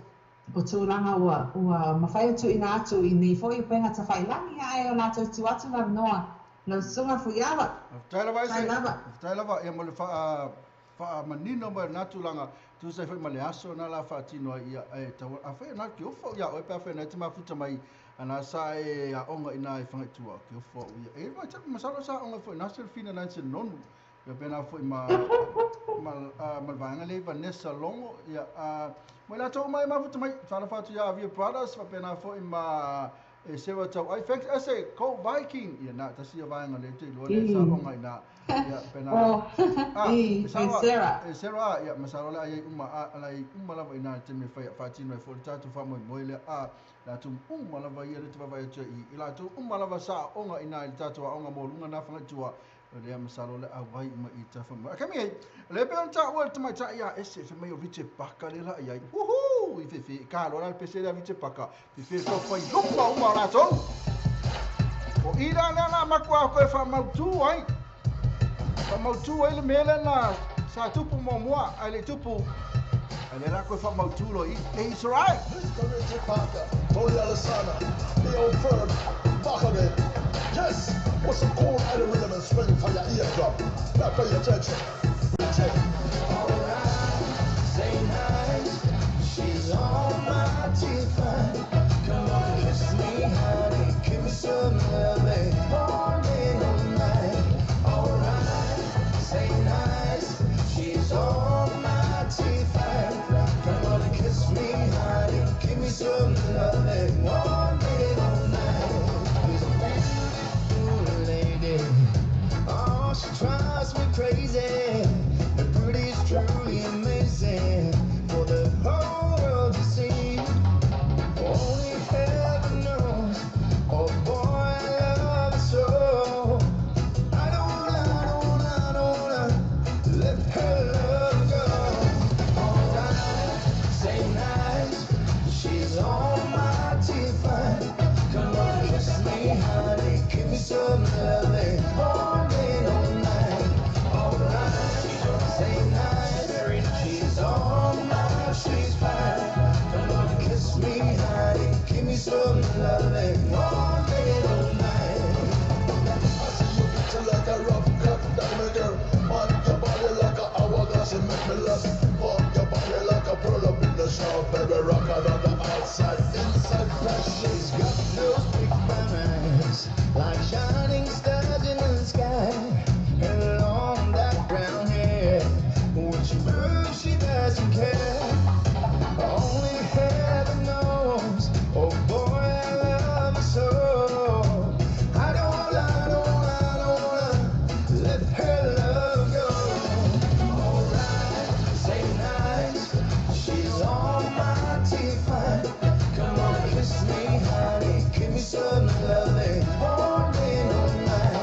tulaga ua mafai ona tuuina atu i nei foi upega tafailagi, ae o latou tu atu le avanoa lau susuga Fuiava. Faafetai lava tai ese. Lava. Faafetai lava ia mo le faamanino mai na tulaga tusa ai foi ma le aso na la faatino ai. Ia, e tau afai na ke ofo ia oe pe afai na te mafuta mai ana sa e aoga ina e Fagaitua ke ofo au ia e mai te masalo sa aoga foi na Selfina na se nonu ia pena foi ma le vaega le Vanessa Longo ia mo i latou mai mafuta mai faalofa atu ia Avia Brothers faapena foi ma e sewa tau ai thanks ese Go Viking ia na tasi ia vaega le te iloa le sa aoga ina ia pena O i e e sawa Sarah. E Sarah ia masalo le ai uma a la uma lava ina te me fai faatino e foi le tatou faamoemoe lea a latou uma lava ia le te vaavaai atu i latou uma lava sa aoga ina i le tatou aoga maualuga na Fagaitua lea masalo le auai uma i ta faamoemoe kami ai le pe ona taua le tamaitai ia ese fe mai o Richard Baka le la iai uhu i fefe ka lo la le pese le Richard Baka fefe ko fai luma uma o latou o ira lea la makua koe faamautu ai le mea lea na sa tupu muamua ai le tupu ai le la koe faamautu lo i e it's alright. Mr. Richard Parker, Tony Alessandra, Leo Ferb, Bachabe. Yes, what's some cool out of rhythm and swing for your eardrum? Now pay attention. Richard. Alright, say nice. She's almighty fine. Come on, kiss me, honey. Give me some loving all day, all night. Alright, say nice. She's almighty fine. Come on and kiss me, honey. Give me some loving all day, all night. She's a beautiful lady. Oh, she drives me crazy. Her beauty's truly amazing for the whole world to see. Only heaven knows. Oh boy, I love her so. I don't wanna, I don't wanna, I don't wanna let her love go. Alright, say nice. She's almighty fine. Come on, kiss me, honey. Give me some loving all day, all night. Alright, say nice. She's all night, she's fine. Come on, kiss me, honey. Give me some loving all day, all night. I see you picture like a rough cut diamond girl. On your body like a hourglass, you make me lust. Pump your body like a pearl up in the shower, baby. Rock out on the outside, inside fresh. She's got those big brown eyes, like shining stars in the sky. Her long dark brown hair, when she moves, she doesn't care. Only heaven knows. Oh boy, I love her so. I don't wanna, I don't wanna, I don't wanna let her love go. Alright, say nice. She's almighty fine. Come on, kiss me, honey. Give me some loving all day, all night.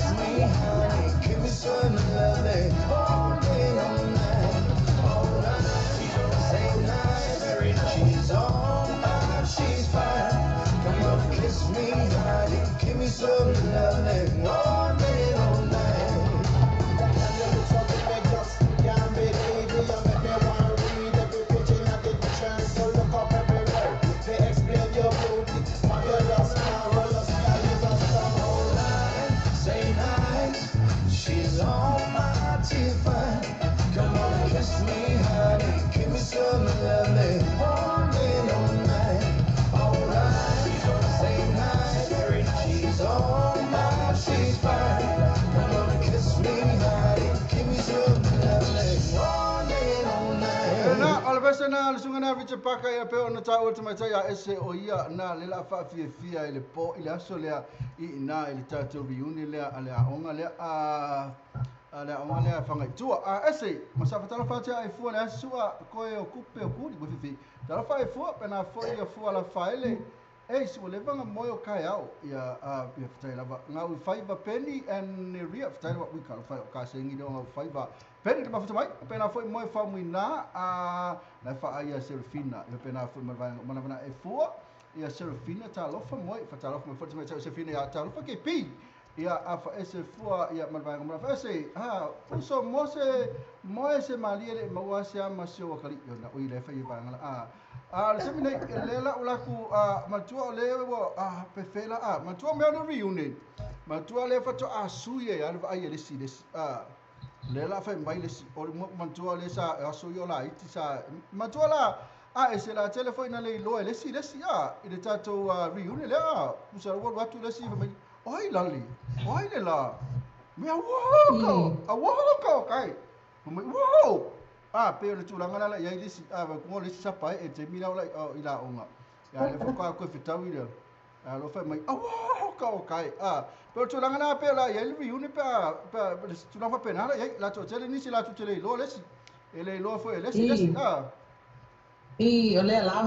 Kiss me, honey, give me some loving all day, all night. All night, say night. She's on mine, she's fine. Come on, kiss me, honey, give me some loving all day, all night. Say night, she's on my fine. Come on, kiss me, honey, give me some loving all day, all night. All right, say night, she's on my, she's fine. Come on, kiss me, honey, give me some loving all day, all night. Na o le vese na le sunga na Richard Parker ia pe ona tāua te maitai a ese o ia na le la whaafiafia i le po i le aso lea i ina i le tātou reunion lea a le aonga lea a le aonga lea whangaitua. A ese, masa whatala whātea ai fua le aso sua koe o kupe o kuri wififi. Tala wha e fua, pena fua ia fua la whaele. Ei, sua levanga moe o kai ao ia ia whatai lava. Ngā ui whaiva Penny and Ria whatai lava ui ka whai o ka sengi leo ngā ui whaiva Penny te mawhata mai, pena foi moe whamui nā a nai wha ia Serafina. Ia pena foi mana e fua ia Serafina tā lofa moe, wha lofa moe whata mai Serafina ia tā lofa ke pi. Ia a wha ese fua ia mana mana ese ha uso mose moe se malie le maua se ama se o kali ia na ui le whai vaenga a a le semi nei le la ulaku a matua o le wa a pefela a matua mea no reunion matua le fato a suie a le ai le si le a le la fa mai le si o matua le sa a suie o la iti sa matua la a e se la telefone le lo le si a i le tatou reunion le a usa o watu le si mai oi lali oi le la mea wo a wo ko kai mai wo a pe le tūlanga la ia i lisi a ko le sapa e te mira ola i la onga ia le foka ko fitau ile a lo fa mai a wo ka o kai a pe le tūlanga la pe la ia le reunion pe le tūlanga pe na la ia la to tele nisi la to tele lo lesi e le lo fo e lesi lesi a i o le la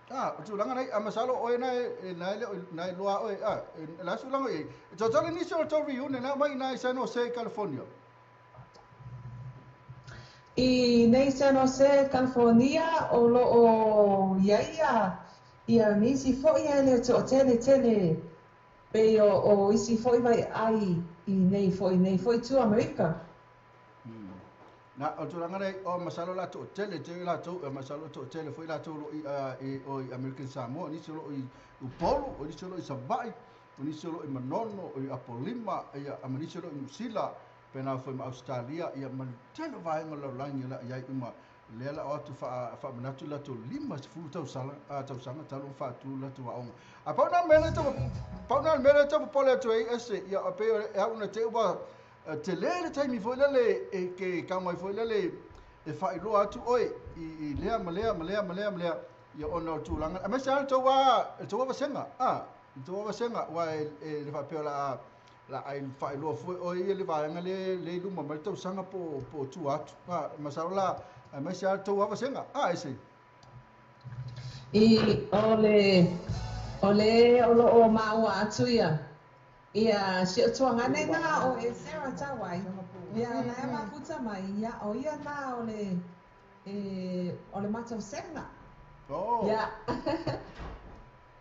a o tūlanga nei a masalo o e nai le nai loa o e a la tūlanga e to tele nisi o to reunion na mai nai San Jose California. I nei San Jose, California, o lo o ia ia, ia nisi foi ele te o tele tele, pe o isi foi vai ai i nei foi tu Amerika. Na o tūlanga nei o masalo la to tele te la to masalo to tele foi la to lo i o i American Samoa, nisi lo i Upolu, o nisi lo i Savai, o nisi lo i Manono, o i Apolima, ia nisi lo i Musila. Pena foi ma Australia ia man tele vaenga la langi la ia uma le la atu fa fa manatu la to lima fu tau sala a tau sanga talo fa tu la tu aonga a pauna mele to pauna mele to pole to e se ia pe e una te uba te le taimi foi le e ke ka mai foi le e fa i lo atu oi i lea ma lea ma lea ma lea ma lea ia ona tu langa a me sa to wa senga a to wa senga wa e le fa pe la la ai fa lo foi o ia le vaenga le le luma mai tau sanga po po tu atu a masalo la a mai sa tau ava senga a ese i ole ole o lo o maua atu ia ia si o tuanga nei na o e Sarah Tawai ia na ma futa mai ia o ia na ole e ole matau senga oh ia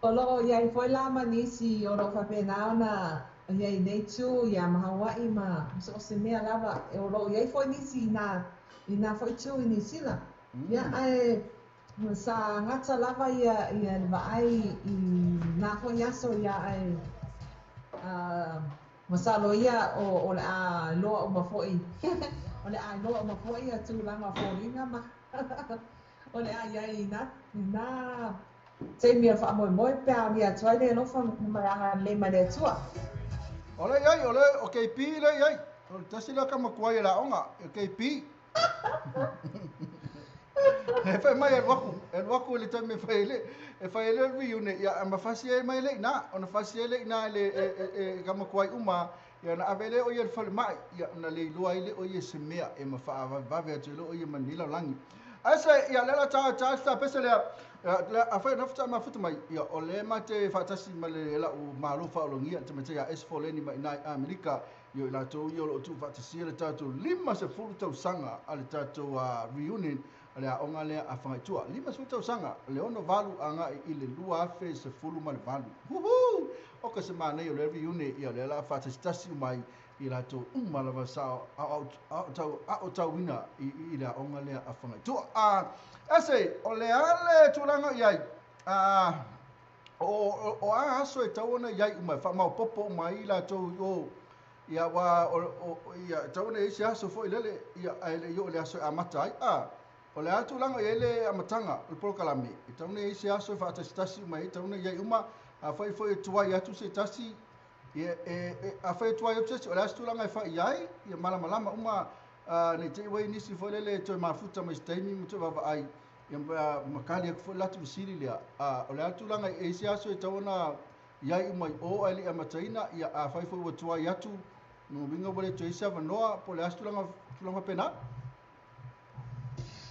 o lo ia i foi la manisi o lo fa pena ona ia i nei tū, ia ma Hawaii ma so se mea lava e o lo ia i foi nisi i nā foi tū i Nisila. Ia ae sa ngata lava ia ia le vaai i nā foi aso ia ae masalo ia o le a loa o mafoi. O le a loa o mafoi a tūlanga fōlinga ma o le a ia i nā te mea whaamoemoe pea o ia tuai le alofa ma le mai le atua. Ole ai, ole, o KP le ai. O tasi la kama kuai la onga, o KP. E fai mai e waku le taimi e fai le reunion ia ma fasi e mai le na, ona fasi e le na le e kama kuai uma ia na avele o ia le fale mai ia na le lua ile o ia se mea e ma fa vave atu le o ia manila langi. Ae se ia le la ta ta ta pese lea afai na futa ma futa mai ia o le mate faatasi ma le lau malo faalogia te mate ia S4 leni mai nai Amerika ia i latou ia o loo tuufaatasia le tatou 50 tausaga a le tatou reunion a le aoga lea a Fagaitua 50 tausaga le 68 agai i le 2018. Huhu o ka se manai o le reunion ia le la faatasitasi mai i latou uma lava sa aotauina i le aoga lea a Fagaitua. Ese o le ale tulaga i ai o a aso e tau ona i ai uma faamaopopo uma ai latou o ia ua o ia tau ona i se aso foi lele ia ae le i oo le aso e amata ai o le a tulaga i ai le amataga o le polokalame e tau ona i ai se aso e faatasitasi uma ai tau ona i ai uma afai foi e tuai atu se tasi ia afai e tuai atu se tasi o le a se tulaga e fai ai ia malamalama uma nei te i ua i nisi foi lele toe mafuta mai se taimi ma toe vaavaai ia makali atu foi le latou fesili lea o le a tulaga e i se aso e tau ona i ai uma i o ae le i amataina ia afai foi ua tuai atu no uiga ua le toe i se avanoa po o le a se tulaga faapena.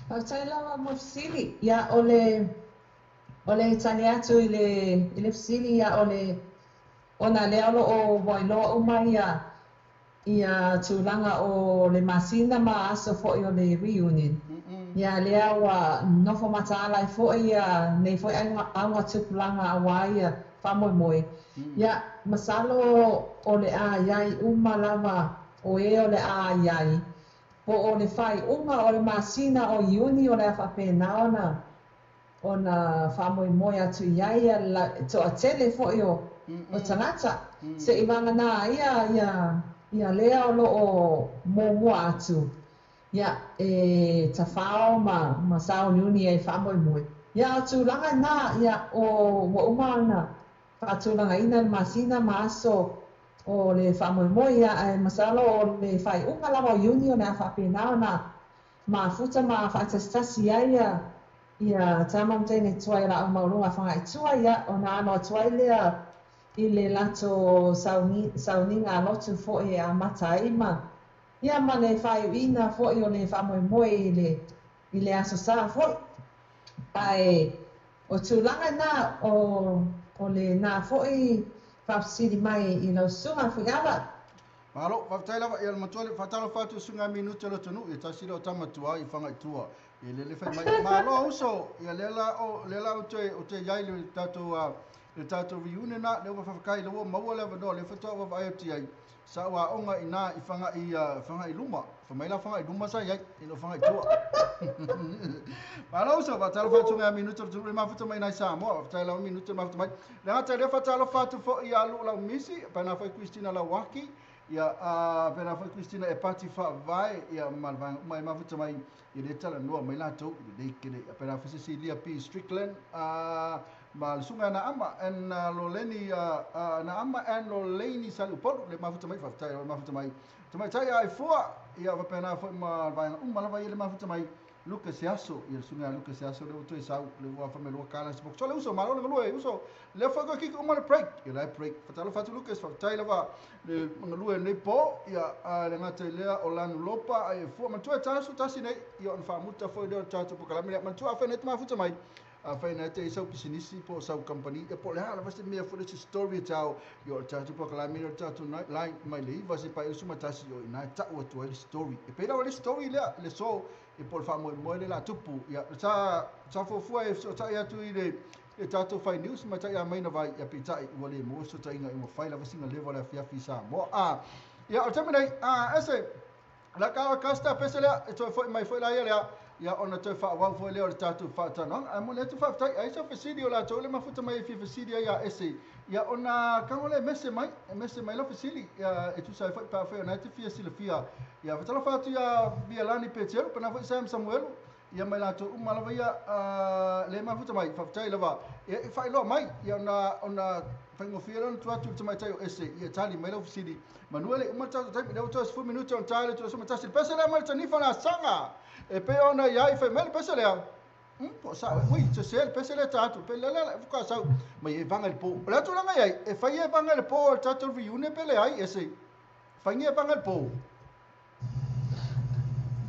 Faafetai lava mo fesili. Ia o le tali atu i le fesili ia o le ona lea o loo ua iloa uma ia tulaga o le masina ma aso foi o le reunion. Ia lea ua nofo mataala ai foi ia nei foi auga tupulaga auā ia faamoemoe. Ia masalo o le a iai uma lava o e o le a iai po o le faaiuga o le masina o Iuni o le a faapena ona faamoemoe atu i ai ia toatele foi o tagata se'i vagana ia lea o loo muamua atu ia e tafao ma sauniuni ai faamoemoe. Ia o tulaga na ia o ua uma ona faatulagaina le masina ma aso o le faamoemoe ia ae masalo o le faaiuga lava o Iuni o le a faapena ona mafuta ma faatasitasi ai ia tama ma teine tuai o laau maualuga Fagaitua ia ona alo atu ai lea i le latou sauniga alotu foi e amata ai ma ia ma le faaiuina foi o le faamoemoe i le aso sa foi. Ae o tulaga na o le na foi faafesili mai i lau susuga Fuiava. Malo, faafetai lava ia le matua le faatalofa atu susuga minute le atunuu ia tasi lea o tamatua i Fagaitua ia lele fai mai malo uso ia lea la o lea la o te iai le tatou reunion na le ua faafetai le ua maua le avanoa le faatoa vaavaai atu ai sa ua aoga i na i Fagai Fagai luma fa mai la Fagai luma sa iai i lo Fagaitua. Malo uso, faatalofa atu ngai minute le atunuu le mafuta mai nai Samoa. Faafetai lava minute le mafuta mai le gata lea faatalofa atu foi ia Luu Laumisi pena foi Christina Lauaki ia pena foi Christina e pati faavae ia ma le vaega uma e mafuta mai i le talanoa mai latou i lenei kele pena foi Cecilia P Strickland ma le susuga na ama en Loleni na ama en Loleni Saliupolu le mafuta mai. Faafetai le mafuta mai tamaitai ai fua ia faapena foi ma le vaega uma lava ia le mafuta mai Lucas Aso ia le susuga Lucas Aso le ua toe sau le ua faamaloa kala se so le uso malo le galue uso le foi ko kiki uma le break ia le break. Fatalofa atu Lucas, faafetai lava le galue nei po ia le gata i lea o lanu lopa ai fua matua tasu tasi nei ia ona faamuta foi lea o le tatou polokalame lea matua afai nei mafuta mai afai nei te sau pisinisi po sau company e po le ala va se mea foi le story tau ia o le tatou polokalame o le tatou line mai le 9 se pa suma tasi o ina tau atu ai le story e pei lava le story lea le so e po le faamoemoe le la tupu ia sa fuafua e fesoatai atu i le tatou fai news ma tai a mai na vai ia peitai ua le maua fesootaiga i ua fai lava sina leva o le afiafi i Samoa ia o le taimi nei ese la ka kasta pese lea e toe foi mai foi la ia lea ia ona toe faaauau foi lea o le tatou faatanoaga ae mo le atu faafetai ai sa fesili o latou le mafuta mai e fia fesili ai ia ese ia ona kago le mese mai e mese mai la fesili ia e tusa ai foi pa foi ona e te fia silafia ia fatalofa atu ia Vialani Petero pena foi Sam Samuelu ia mai latou uma lava ia le mafuta mai. Faafetai lava e faailoa mai ia ona faigofie lea ona tuu atu i le tamaitai o ese ia tali mai lau fesili manua le uma le tatou taimi lea ua toe 10 minute ona tae le tulasoma tasi le pese lea mai le tanifa na saga e pei ona iai fai mai le pese lea po sa ui se se le pese lea ta atu pe le le ka sau mai e vanga le po o le tulaga iai e fai e vanga le po o le tatou reunion pe le ai ese fai e vanga le po.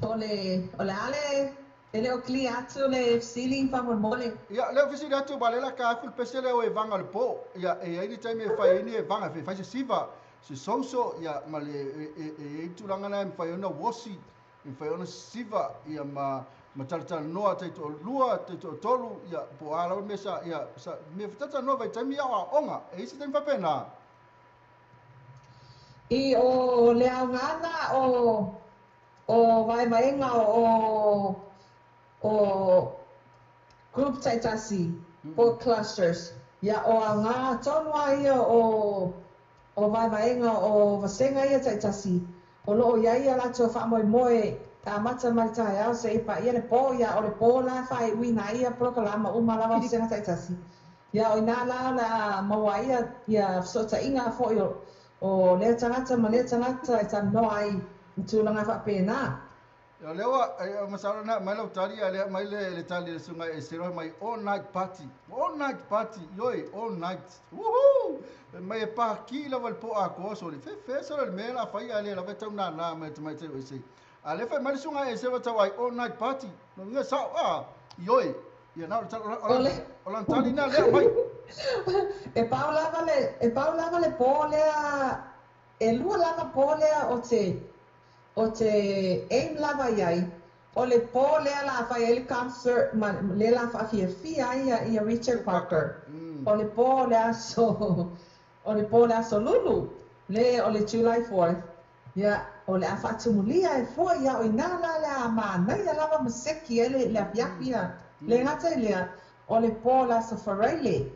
O le ale E le o clear atu le fesili faamolemole. Ia, lea ua fesili atu, ma lea la ka aku le pese lea o e vaga o le po. Ia, e i ai ni taimi e fai ai ni e vaga, e fai se siva, se souso, ia, ma le, e, e, e i ai tulaga na e mafai ona uosi, e mafai ona siva, ia, ma, ma talatalanoa taitoalua, taitoatolu, ia, po o a lava mea sa, ia, sa, mea talatalanoa vaitaimi a o aoga. E i ai se taimi faapena? I o le aoga na o o vaevaega o o group taitasi po o clusters, ia o aoga tonu lava ia o o vaevaega o vasega ia taitasi o lo o i ai a latou faamoemoe e amata mai le taeao seia paia le po, ia o le po la e faaiuina ai ia polokalama uma lava o vasega taitasi. Ia o ina la o le a maua ai ia ia fesootaiga foi o o lea tagata ma lea tagata e talanoa ai i tulaga faapena. Ia lea ua, e, masalo na aumai lau tali, a lea aumai le, le tali a le susuga e Sero mai all night party. All night party, ioe, all night. Woohoo! Fai mai e pākī lava le po atoa sole. Fe, fe sole le mea la fai a lea lava e tau nānā mai tamaitai o ese. A lea fai mai le susuga e Sero tau ai all night party. Lona uiga sao, a, ioe. Ia na o le tali, o, O le. o lana tali na lea aumai. E pau lava le, e pau lava le po lea, e lua lava po lea o te, o te aim lava i ai, o le po lea la fai ai le concert ma lea la faafiafia ai ia, ia Richard Parker. O le po o le aso, o le po o le aso Lulu, le o le July 4th, ia, o le a faatumulia ai foi ia o i ina la le a manaia lava ma seki ai le, le afiafi ia. Le gata i lea, o le po o le aso Faraile,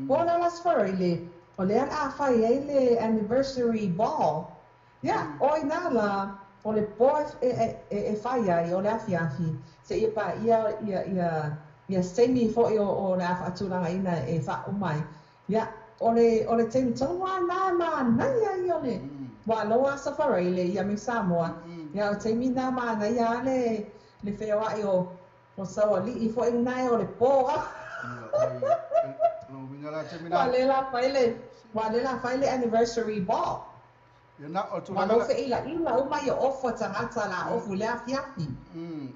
po o le aso Faraile, o lea o le a fai ai le anniversary ball. Ia, o ina la, o le po e, e, e, e fai ai, o le afiafi, seia paia ia, ia, ia se taimi foi o, o le a faatulagaina e faauma ai. Ia, o le, o le taimi tonu lava lena e manaia ia o le, ua loa aso Faraile ia mai Samoa. Ia, o le taimi lena manaia lava le, le feoai o, o Saualii foi lena e o le po lava. Lona uiga la taimi Ua na. le la fai le, ua le la fai le anniversary ball. Ia na o le Ua tulaga lou la. feilaila uma ia ofu a tagata la ofu i le afiafi.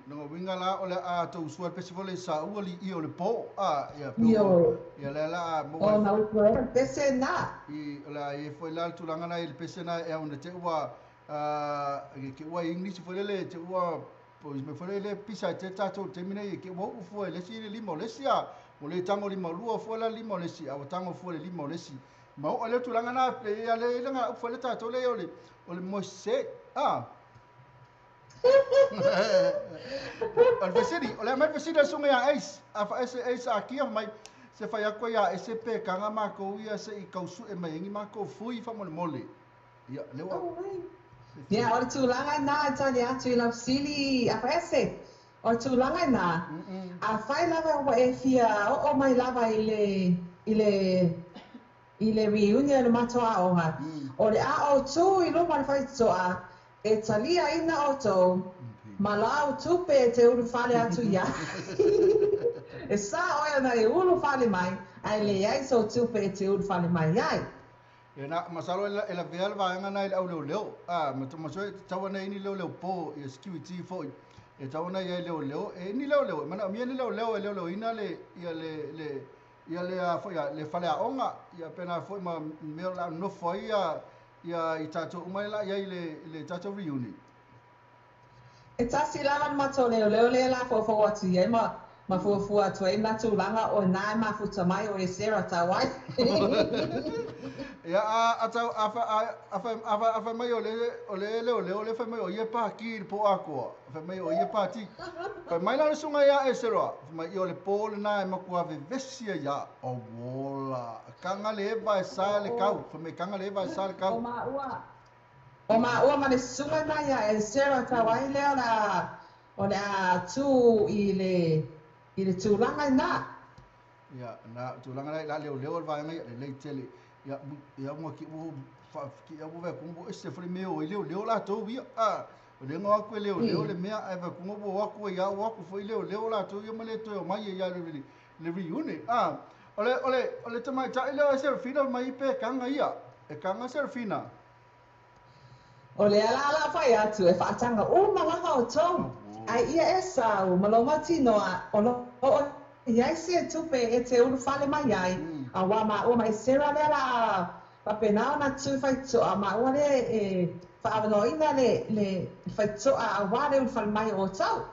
Lona uiga la o le a tou sua le pese foi le saua li ia o le po a ia pe Ia ua o ia lea la a maua o ai na upu ai le pese na. I o le a i ai foi la le tulaga na i le pese na e au na te ua a ke ua English foi lele te ua po i me foi lele pisa te tatou i le taimi nei ke ua uu fua i le isi le lima o le isi a ua le tago lima lua fua la lima o le isi a ua tago fua le lima o le isi ma oo ai lea tulaga na e ia le le upu foi le tatou le o le o le moise a o le fesili o le a mai le fesili a le susuga ia Ace a fa ese Ace a kia mai se fai atu ia ese pe kanga makou ia se i kau sue mai ai ni makou fui faamolemole ia lea ua Ia, o le tulaga lena e tali atu i lau fesili a Paese. O le tulaga lena, afai lava ua e fia oo mai lava i le, i le, i le reunion o le matou aoga, o le a ou tu i luma o le faitotoa e taliaina outou ma lau tupe e te ulufale atu i ai. E sa oe ona e ulufale mai, ae leai sou tupe e te ulufale mai ai. Ia na, masalo e lavea le vaega na i le au leoleo. A, ma masalo e tatau ona i ai ni leoleo po, ia security foi. E tatau ona i ai leoleo, e ni leoleo, e manaomia ni leoleo e leoleoina le, ia le, le, ia le, a foi a, le faleaoga, ia pena foi ma mea o le a nonofo ai ia, ia i tatou uma ia la i ai i le, i le tatou reunion. E tasi lava le matou leoleo lea la foufou atu i ai ma ma fuafua atu ai na tulaga o ina e mafuta mai o e Sarah tau ai. Ia a a tau a fa a a fai a fai a fai mai o le o le leoleo le fai mai o ia pākī i le pō atoa. Fai mai o ia pātī. Fai mai la le susuga ia Esera, fai mai ia o le pō lena e matua vevesi ai ia. Auola, kanga le eva e sa le kau. Fai mai kanga le eva e sa le O kau. maua o maua ma le susuga na ia e Sarah tau ai lea o le a o le a tu i le i le tulaga ina. Ia, na tulaga la la leoleo le vaega ia lelei tele. Ia, ia ua ki ua fa ki ia ua ku ua ese fale mea o i leoleo latou ia. A, o le ngo aku e leoleo le mea ai va ku ua aku ia ua aku foi leoleo latou ia ma le toe o mai ia le le le reunion. A, o le o le o le tamaitai lea o Serafina mai pe kanga ia. E kanga Serafina. O le ala ala fai atu e faataga uma lava outou. Ai ia e sau ma lou mautinoa o lo o i ai se tupe e te ulufale mai ai, auā maua ma Esera lea la a faapena ona tu faitotoa maua lea e faaavanoaina le le faitotoa auā le ulufale mai o outou.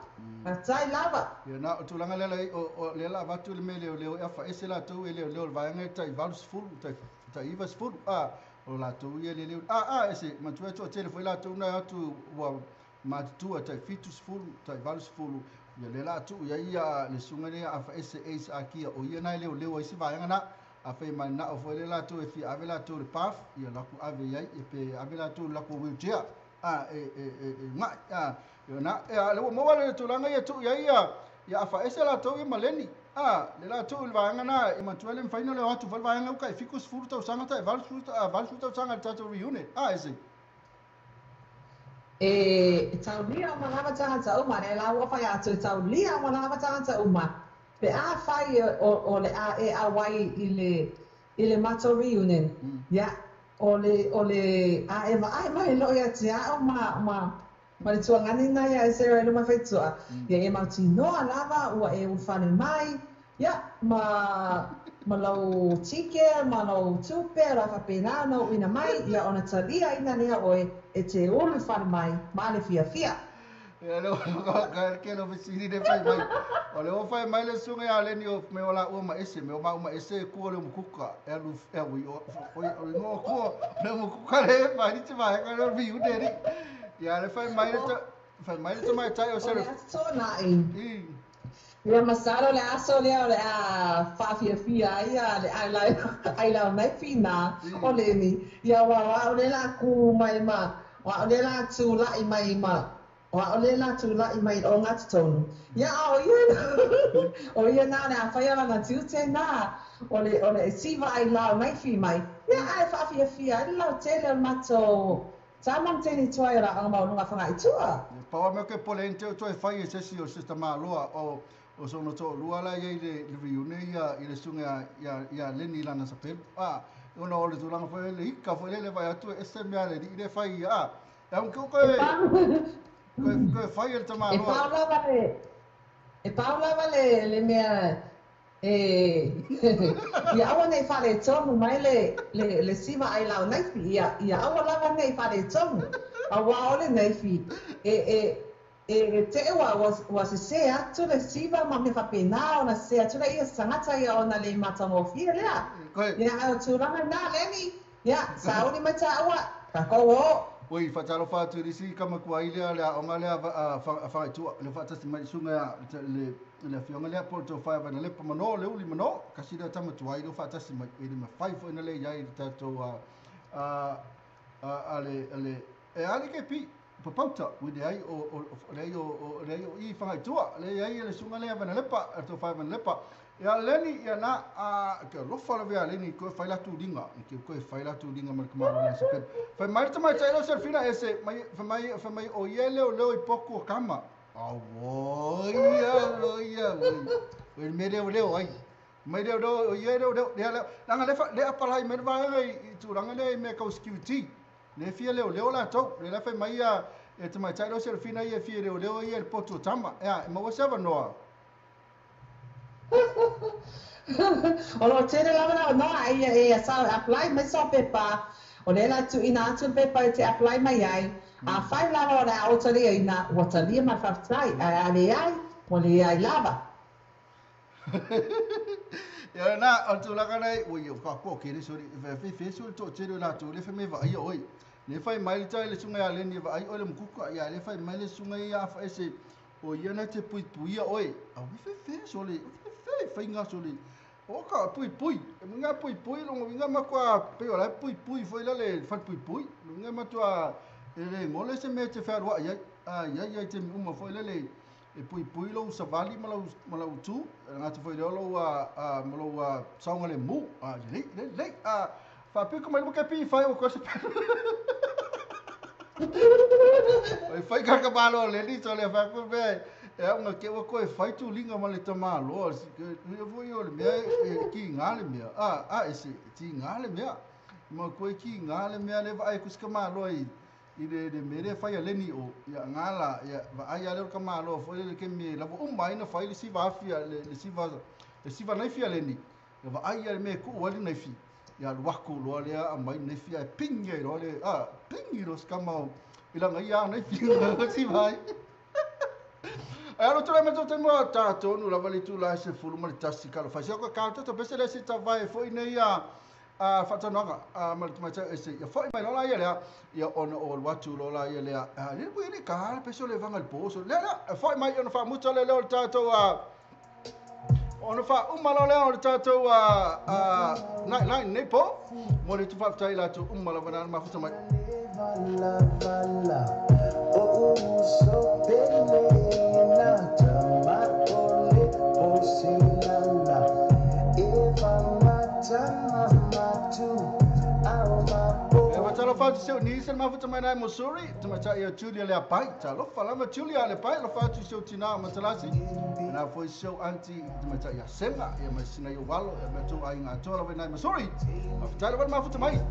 Faafetai lava. Ia na o tulaga lea la o o lea la avatu le mea leoleo e afaese latou e leoleo o le vaega e tai 80 tai tai 90 a o latou ia le leo a a ese matua e toatele foi latou na atu ua matutua tai 70 tai 80 ia lea la tuu i ai ia le susuga lea afaese Ace Akia o ia na e leoleo ai se vaega na afai manao foi lea latou e fia ave latou le path ia laku ave i ai ia pe ave latou le laku wheelchair a e e e e uga'i a ia na e a le ua maua le tulaga ia tuu i ai ia ia afaese latou ia ma Leni a le la tuu i le vaega na e matua le mafai na le o atu foi le vaega uka e 70 tausaga tai 80 80 tausaga i le tatou reunion a e se E taulia uma lava tagata uma, lea la ua fai atu e taulia uma lava tagata uma pe a fai o le a e auai i le i le matou reunion, ia, o le o le a e vaai mai loa ia te a'u ma ma ma le tuagani na ia e Sarah i luma faitotoa, ia e mautinoa lava ua e ulufale mai, Ia, ma, ma lou tike, ma lou tupe, o le a faapena ona uina mai, ia ona taliaina lea oe e te ulu fale mai ma le fiafia. Ia, le ka ke lo fesili le fai mai. O le o fai mai le susuga ia Leni o me o la ua ma ese, me o ma uma ese e kua le umukuka. E alu e ui o o o ingoa kua le umukuka le fai ni te vaega le vi u deri. Ia le fai mai le fai mai le tamaitai o O le aso naʻi. I. Ia masalo le aso lea o le a faafiafia ai a le ailao nei fina o Leni, ia aua o a'u lea la kū mai ma, o a'u lea la tula'i mai ma, o a'u lea la tula'i mai i le ogatotonu. Ia a o ia na, o ia na o le a faia lana tiute na, o le, o le siva ailao naifi mai, ia ae faafiafia ai le lautele o le matou Tama ma teine tuai o le Aoga Maualuga a Fagaitua. E pau a mea ke pole ni te toe fai e sesi o se tamaloa o o sona toalua la iai le le reunion ia i le susuga ia ia Leni lana sapelu a ona o le tulaga foi le ika foi lele vai atu e ese mea le alii le fai ia a e au ke koe koe koe fai e le E tamaloa pau lava le e pau lava le le mea E, ia aua nei faaletonu mai le, le, le siva ailao naifi, ia, ia aua lava nei faaletonu, auā o le naifi, e, e, e, e teʻe ua, ua, ua sesē atu le siva ma mea faapena ona sesē atu lea ia tagata ia ona le matagofie lea. Koe Ia, ae o tulaga na, Leni, ia, sauni mai tāua, kākou ō. Oi, faatalofa atu i le isi kama kuai lea le aoga lea a Fagaitua, le faatasi mai i susuga ia le le afioga lea po o le tofa ia Vainalepa Manō, Leuli Manō, kasi lea tama tuai lea ua faatasi mai, e le mafai foi ona le i ai i le tatou a a a le a le e a le KP Papauta, ui leai o o leai o o leai o i Fagaitua, le i ai le susuga lea Vainalepa, le tofa ia Vainalepa. Ia Leni, ia na, a, ke alofa lava ia Leni, koe fai la tuliga, ke koe fai la tuliga ma le tamaloa le aso pele. Fai mai le tamaitai leo Selfina ese, mai, fai mai, fai mai o ia e leoleo i poku o kama. Auoi, ia, oi, oi le mea leoleo ai. Mai leoleo, o ia e leoleo, lea, lea, leaga le, le apalai mai le vaega i, i tulaga lea i mea kau security. Le fia leoleo latou, le la fai mai ia, e tamaitai leo Selfina ia e fia leoleo ia i le potu o tama. Ea, e maua se avanoa. O lo o tele lava le avanoa a ia e sa e apply mai sou pepa, o lea la tuuina atu le pepa e te apply mai ai, afai lava o le a ou taliaina, ua talia ma le faafetai, ae a leai, ua leai lava. Ia na, o le tulaga nei, ua ia whakakoa kere sori, e whai whai sori tō tere o lātou, le whai me vaai oi. Le whai mai le tai le sunga ia leni e vaai oi le mukuka, ia le whai mai le sunga ia awha ese, o ia na te pui puia oi. A ui whai whai sori, whai whai whai ngā sori. O ka pui pui, e ngā pui pui, longo inga matua, pe o lai pui pui foi la le whai pui pui, longo matua, e le ngole se me te wharoa ia, a ia ia te mi uma foi le le, e puipui lou savali ma lau ma lau tu, e gata foi lea o lou a ma lou saogalemu, a lelei, lelei, lelei, a faapito mai luma ke pi fai o koe se Oi fai ka ka malo le ni so le fa ku be e au nga ke ua koe fai tuliga ma le tamaloa ke ia foi o le mea e ki ngā le mea a a e se ti ngā le mea ma koe ki ngā le mea le vaai ku se ka malo i I le le mea lea e fai a Leni o, ia nga la, ia vaai lava lea o le tamaloa foi lele taimi e lava uma ai na fai le siva afi a le le siva le siva naifi a Leni. Ia vaai lava i le mea e tuu ai le naifi, ia alu atu loa lea aumai le naifi ae pigi ai loa le, a, pigi loa si tama o i lana ia a naifi siva ai. Ae alo tulai mai tou taimi ua ta tonu lava le itula e 11 talofa. Se o ka toto pese le se tavae foi nei a a faatalanoaga a ma le tamaitai ese ia foi mai loa la ia lea ia ona o alu atu loa la ia lea a le pui le ka le pese o le vaga i le po so lea lea foi mai ona faamuta le leo o le tatou a ona faauma loa lea o le tatou a a nai nai nei po mo le tu faafetai i latou uma lava na mafuta mai. E faatalofa atu si ou nisi le mafuta mai nai Missouri, tamaitai ia Julia Leapai. Talofa lava Julia Leapai, alofa atu i si ou tinā o Matalasi. Na foi si ou aunty tamaitai ia Sema, ia mai sina i ou alo, ia mai tou aiga atoa lava i nai Missouri. Faafetai lava le mafuta mai.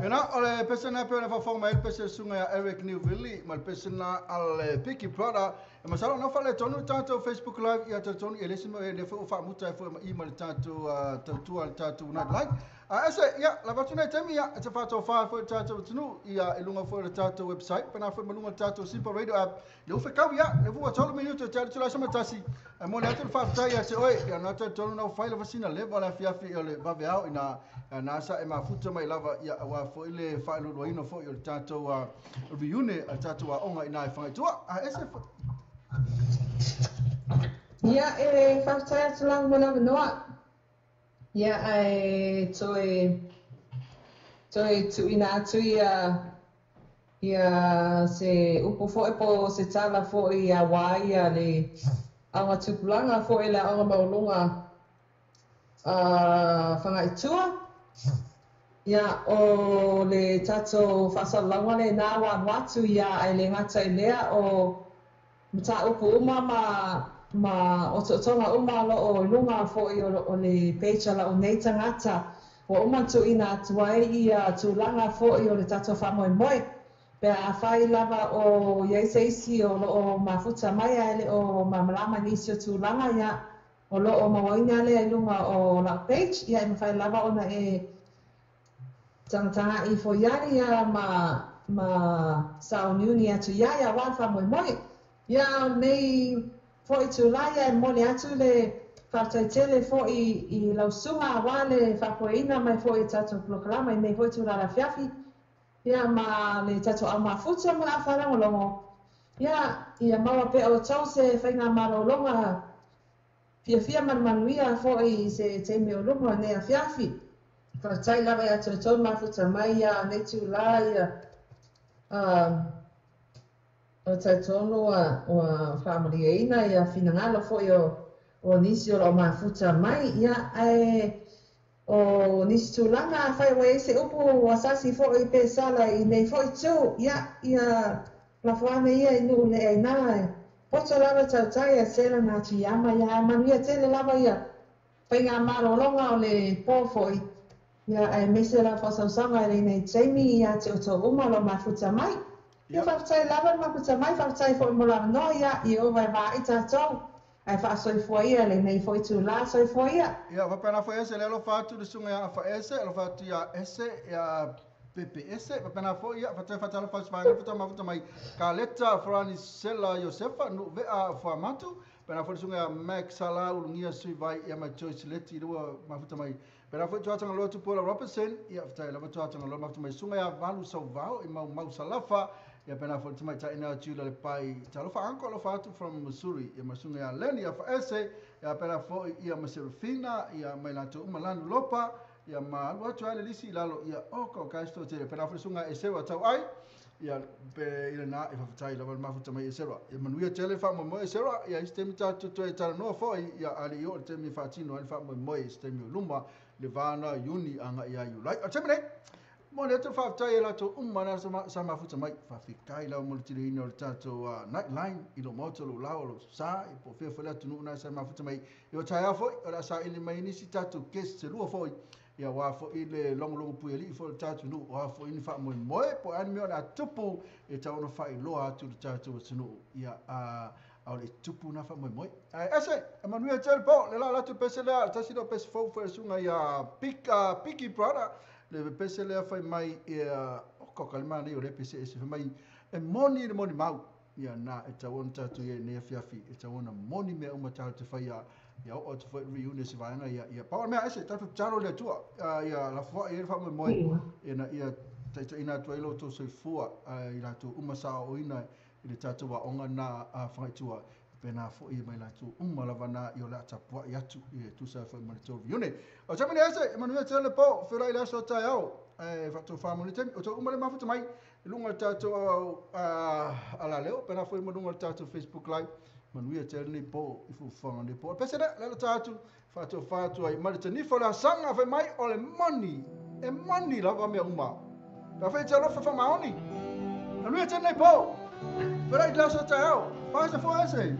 Ena, o le pese na pei ona faafofoga mai ai le pese a le susuga ia Eric Newville ma le pese na a le Piki Brother. E masalo na faaletonu le tatou Facebook Live ia talitonu ia le isi mea o lea foi ua faamuta ai foi ma i ma le tatou tautua i le tatou Night Light. A ese, ia, lava atu nei taimi, ia, e te faatofa ai foi le tatou atunuu, ia, i luga foi o le tatou website, pe na foi ma luga o le tatou Simple Radio app, le ufe kau, ia, le ua tolu minutu e te alu tula sama tasi, e mo le atu le faafetai ia te oe, ia, na talitonu na ufai lava sina leva o le afiafi o le vaveao ina, na sa e mafuta mai lava, ia, aua foi le faailoiloaina foi o le tatou reunion a le tatou aoga ina e Fagaitua. A ese foi. Ia, e faafetai atu lava mo le avanoa. Ia, ae toe, toe tuuina atu ia, ia se upu foi po o se tala foi aua ia le aoga tupulaga foi le aoga maualuga a Fagaitua. Ia, o le tatou faasalalauga lena ua alu atu ia, ae le gata i lea, o mataupu uma ma ma otootoga uma o lo o i luga foi o le page a lou nei tagata, ua uma tuuina atu ai ia tulaga foi o le tatou faamoemoe. Pe afai lava o iai se isi o loo mafuta mai ae le o malamalama i nisi o tulaga ia o loo mauaina lea i luga o lau page ia e mafai lava ona e tagatagai ifo i ai ia ma sauniuni atu i ai aua le faamoemoe. Ia o lenei fo'i itulā ia e momoli atu le faafetai tele fo'i i lau susuga aua le faafoeina mai fo'i e tatou polokalama i lenei fo'i itulā i le afiafi. Ia ma le tatou au mafuta ma le au faalogologo, ia, ia maua pea outou se faigamalologa fiafia ma le manuia foi i se taimi o luma o lenei afiafi. Faafetai lava ia te outou le mafuta mai ia nei itulā ia, o talitonu ua faamalieina ia finagalo foi o nisi o loo mafuta mai, ia, ae O nisi tulaga, afai ua i ai se upu ua sasi foi pe sala i nei foi itu, ia, ia lafo ane ia i nuu le aina e poto lava tautai ae selana atu ia ma ia ae manuia tele lava ia faigamalologa o le po foi, ia aemaise lava faasausauga i lenei taimi ia te outou uma o lo mafuta mai. Ia faafetai lava le mafuta mai, faafetai foi mo le avanoa, ia Ieova e vaai tatou. Ae faasoifua ia lenei foi itulā, soifua ia. Ia, faapena foi Ese, le alofa atu i le susuga ia Afa Ese, alofa atu ia Ese, ia Pepe Ese, faapena foi ia, faatoe faatalofa atu vaega faatoa mafuta mai Kaleta Farani Sela Iosefa, Nuuvea Fuamatu, faapena foi le susuga ia Mac Sala Ulugia Suivai, ia ma Joyce Leti lua mafuta mai. Faapena foi Tuatagaloa Tupuola Robertson, ia faafetai lava Tuatagaloa mafuta mai susuga ia Valu Sauvao i Maumau Salafa, Ia pena foi le tamaitai na Julia le pai talofa uncle alofa atu from Missouri ia ma susuga ia Lenny ia Faese ia pena foi ia ma Serafina ia mai latou uma Lanu Lopa ia ma alu atu ai le lisi i lalo ia o ko kai sto tele pena foi le susuga Esera Tauai ia pe i lena e faafetai lava le mafuta mai Esera ia manuia tele faamoemoe Esera ia i se taimi tatou toe talanoa foi ia a le i oo le taimi e faatino ai le faamoemoe i se taimi o luma le va na Iuni agai ia Iulai o le taimi nei Momoli atu le faafetai e latou uma na sa mafuta mai. Faafetai lava mo le tileina o le tatou night line i lou maota, lou lao, lou sa, i po o fea foi le atunuu na sa mafuta mai. I o taeao foi, o le a saili mai nisi tatou guest se lua foi, ia aua foi le logologo puialii foi o le tatou nuu, o a foi ni faamoemoe, po o a ni mea o le a tupu e tatau ona faailoa atu i le tatou atunuu. Ia, a o le i tupu na faamoemoe. Ae ese, e manuia tele po, le la atu pese lea, tasi lea o pese fou foi a le susuga ia Piki Brother, Le pepese lea fai mai ia oka le manaia o lea pese ese fai mai e moni le moni mau ia na e tau ona tatou ia nei afiafi e tau ona moni mea uma tatou te faia ia oo atu foi reunion se vaega ia ia pau o le mea ese tatou tatalo i le Atua ia lafoai ai le faamoemoe ina ia taitaiina atu ai lo outou soifua i latou uma sa aoaoina i le tatou aoga na a Fagaitua pēnā foi mai latou uma lava na i o le a tapuai atu i e tusa ai foi ma le tou reunion. O taimi nei ese, e manuia tele le po, feiloai i le aso o taeao, e faatofa mo le taimi. O tou uma le mafuta mai i luga o le tatou alaleo, pēnā foi ma luga o le tatou Facebook Live. Manuia tele nei po i fuafuaga nei po. O le pese lea, le alata atu, faatofa atu ai ma le tanifa o le asaga fai mai o le moni, e moni lava mea uma. Pe afai e te alofa faamaoni. Manuia tele nei po. Feiloai i le aso o taeao. Faaisa foa ese.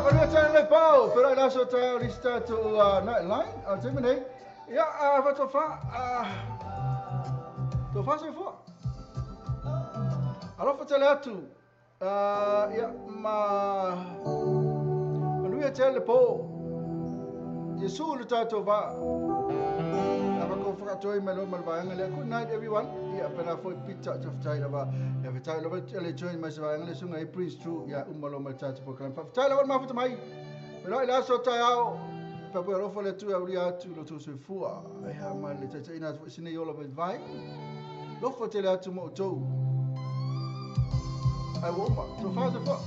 Manuia tele le pao, feiloai i le aso taeao i le isi tatou night line o le taimi nei. Ia, faatofa, tofa soifua. Alofa tele atu, ia, ma manuia tele le po. Iesu i le tatou vaa. Ava ko whakatoi mai loa ma le vaega lea. Good night everyone. Ia pena foi Peter tafetai lava. Ia fetai lava le join mai se vaega lea susuga i Prince True. Ia uma loa ma le tatou program. Faafetai lava le mafuta mai. Feiloai i le aso taeao. Faapea alofa le Atua e aulia atu i lo outou soifua. Ia ma le taitaiina atu foi sinei ola vaivai. Lofo tele atu ma outou. Ai ua uma. Tofa soifua.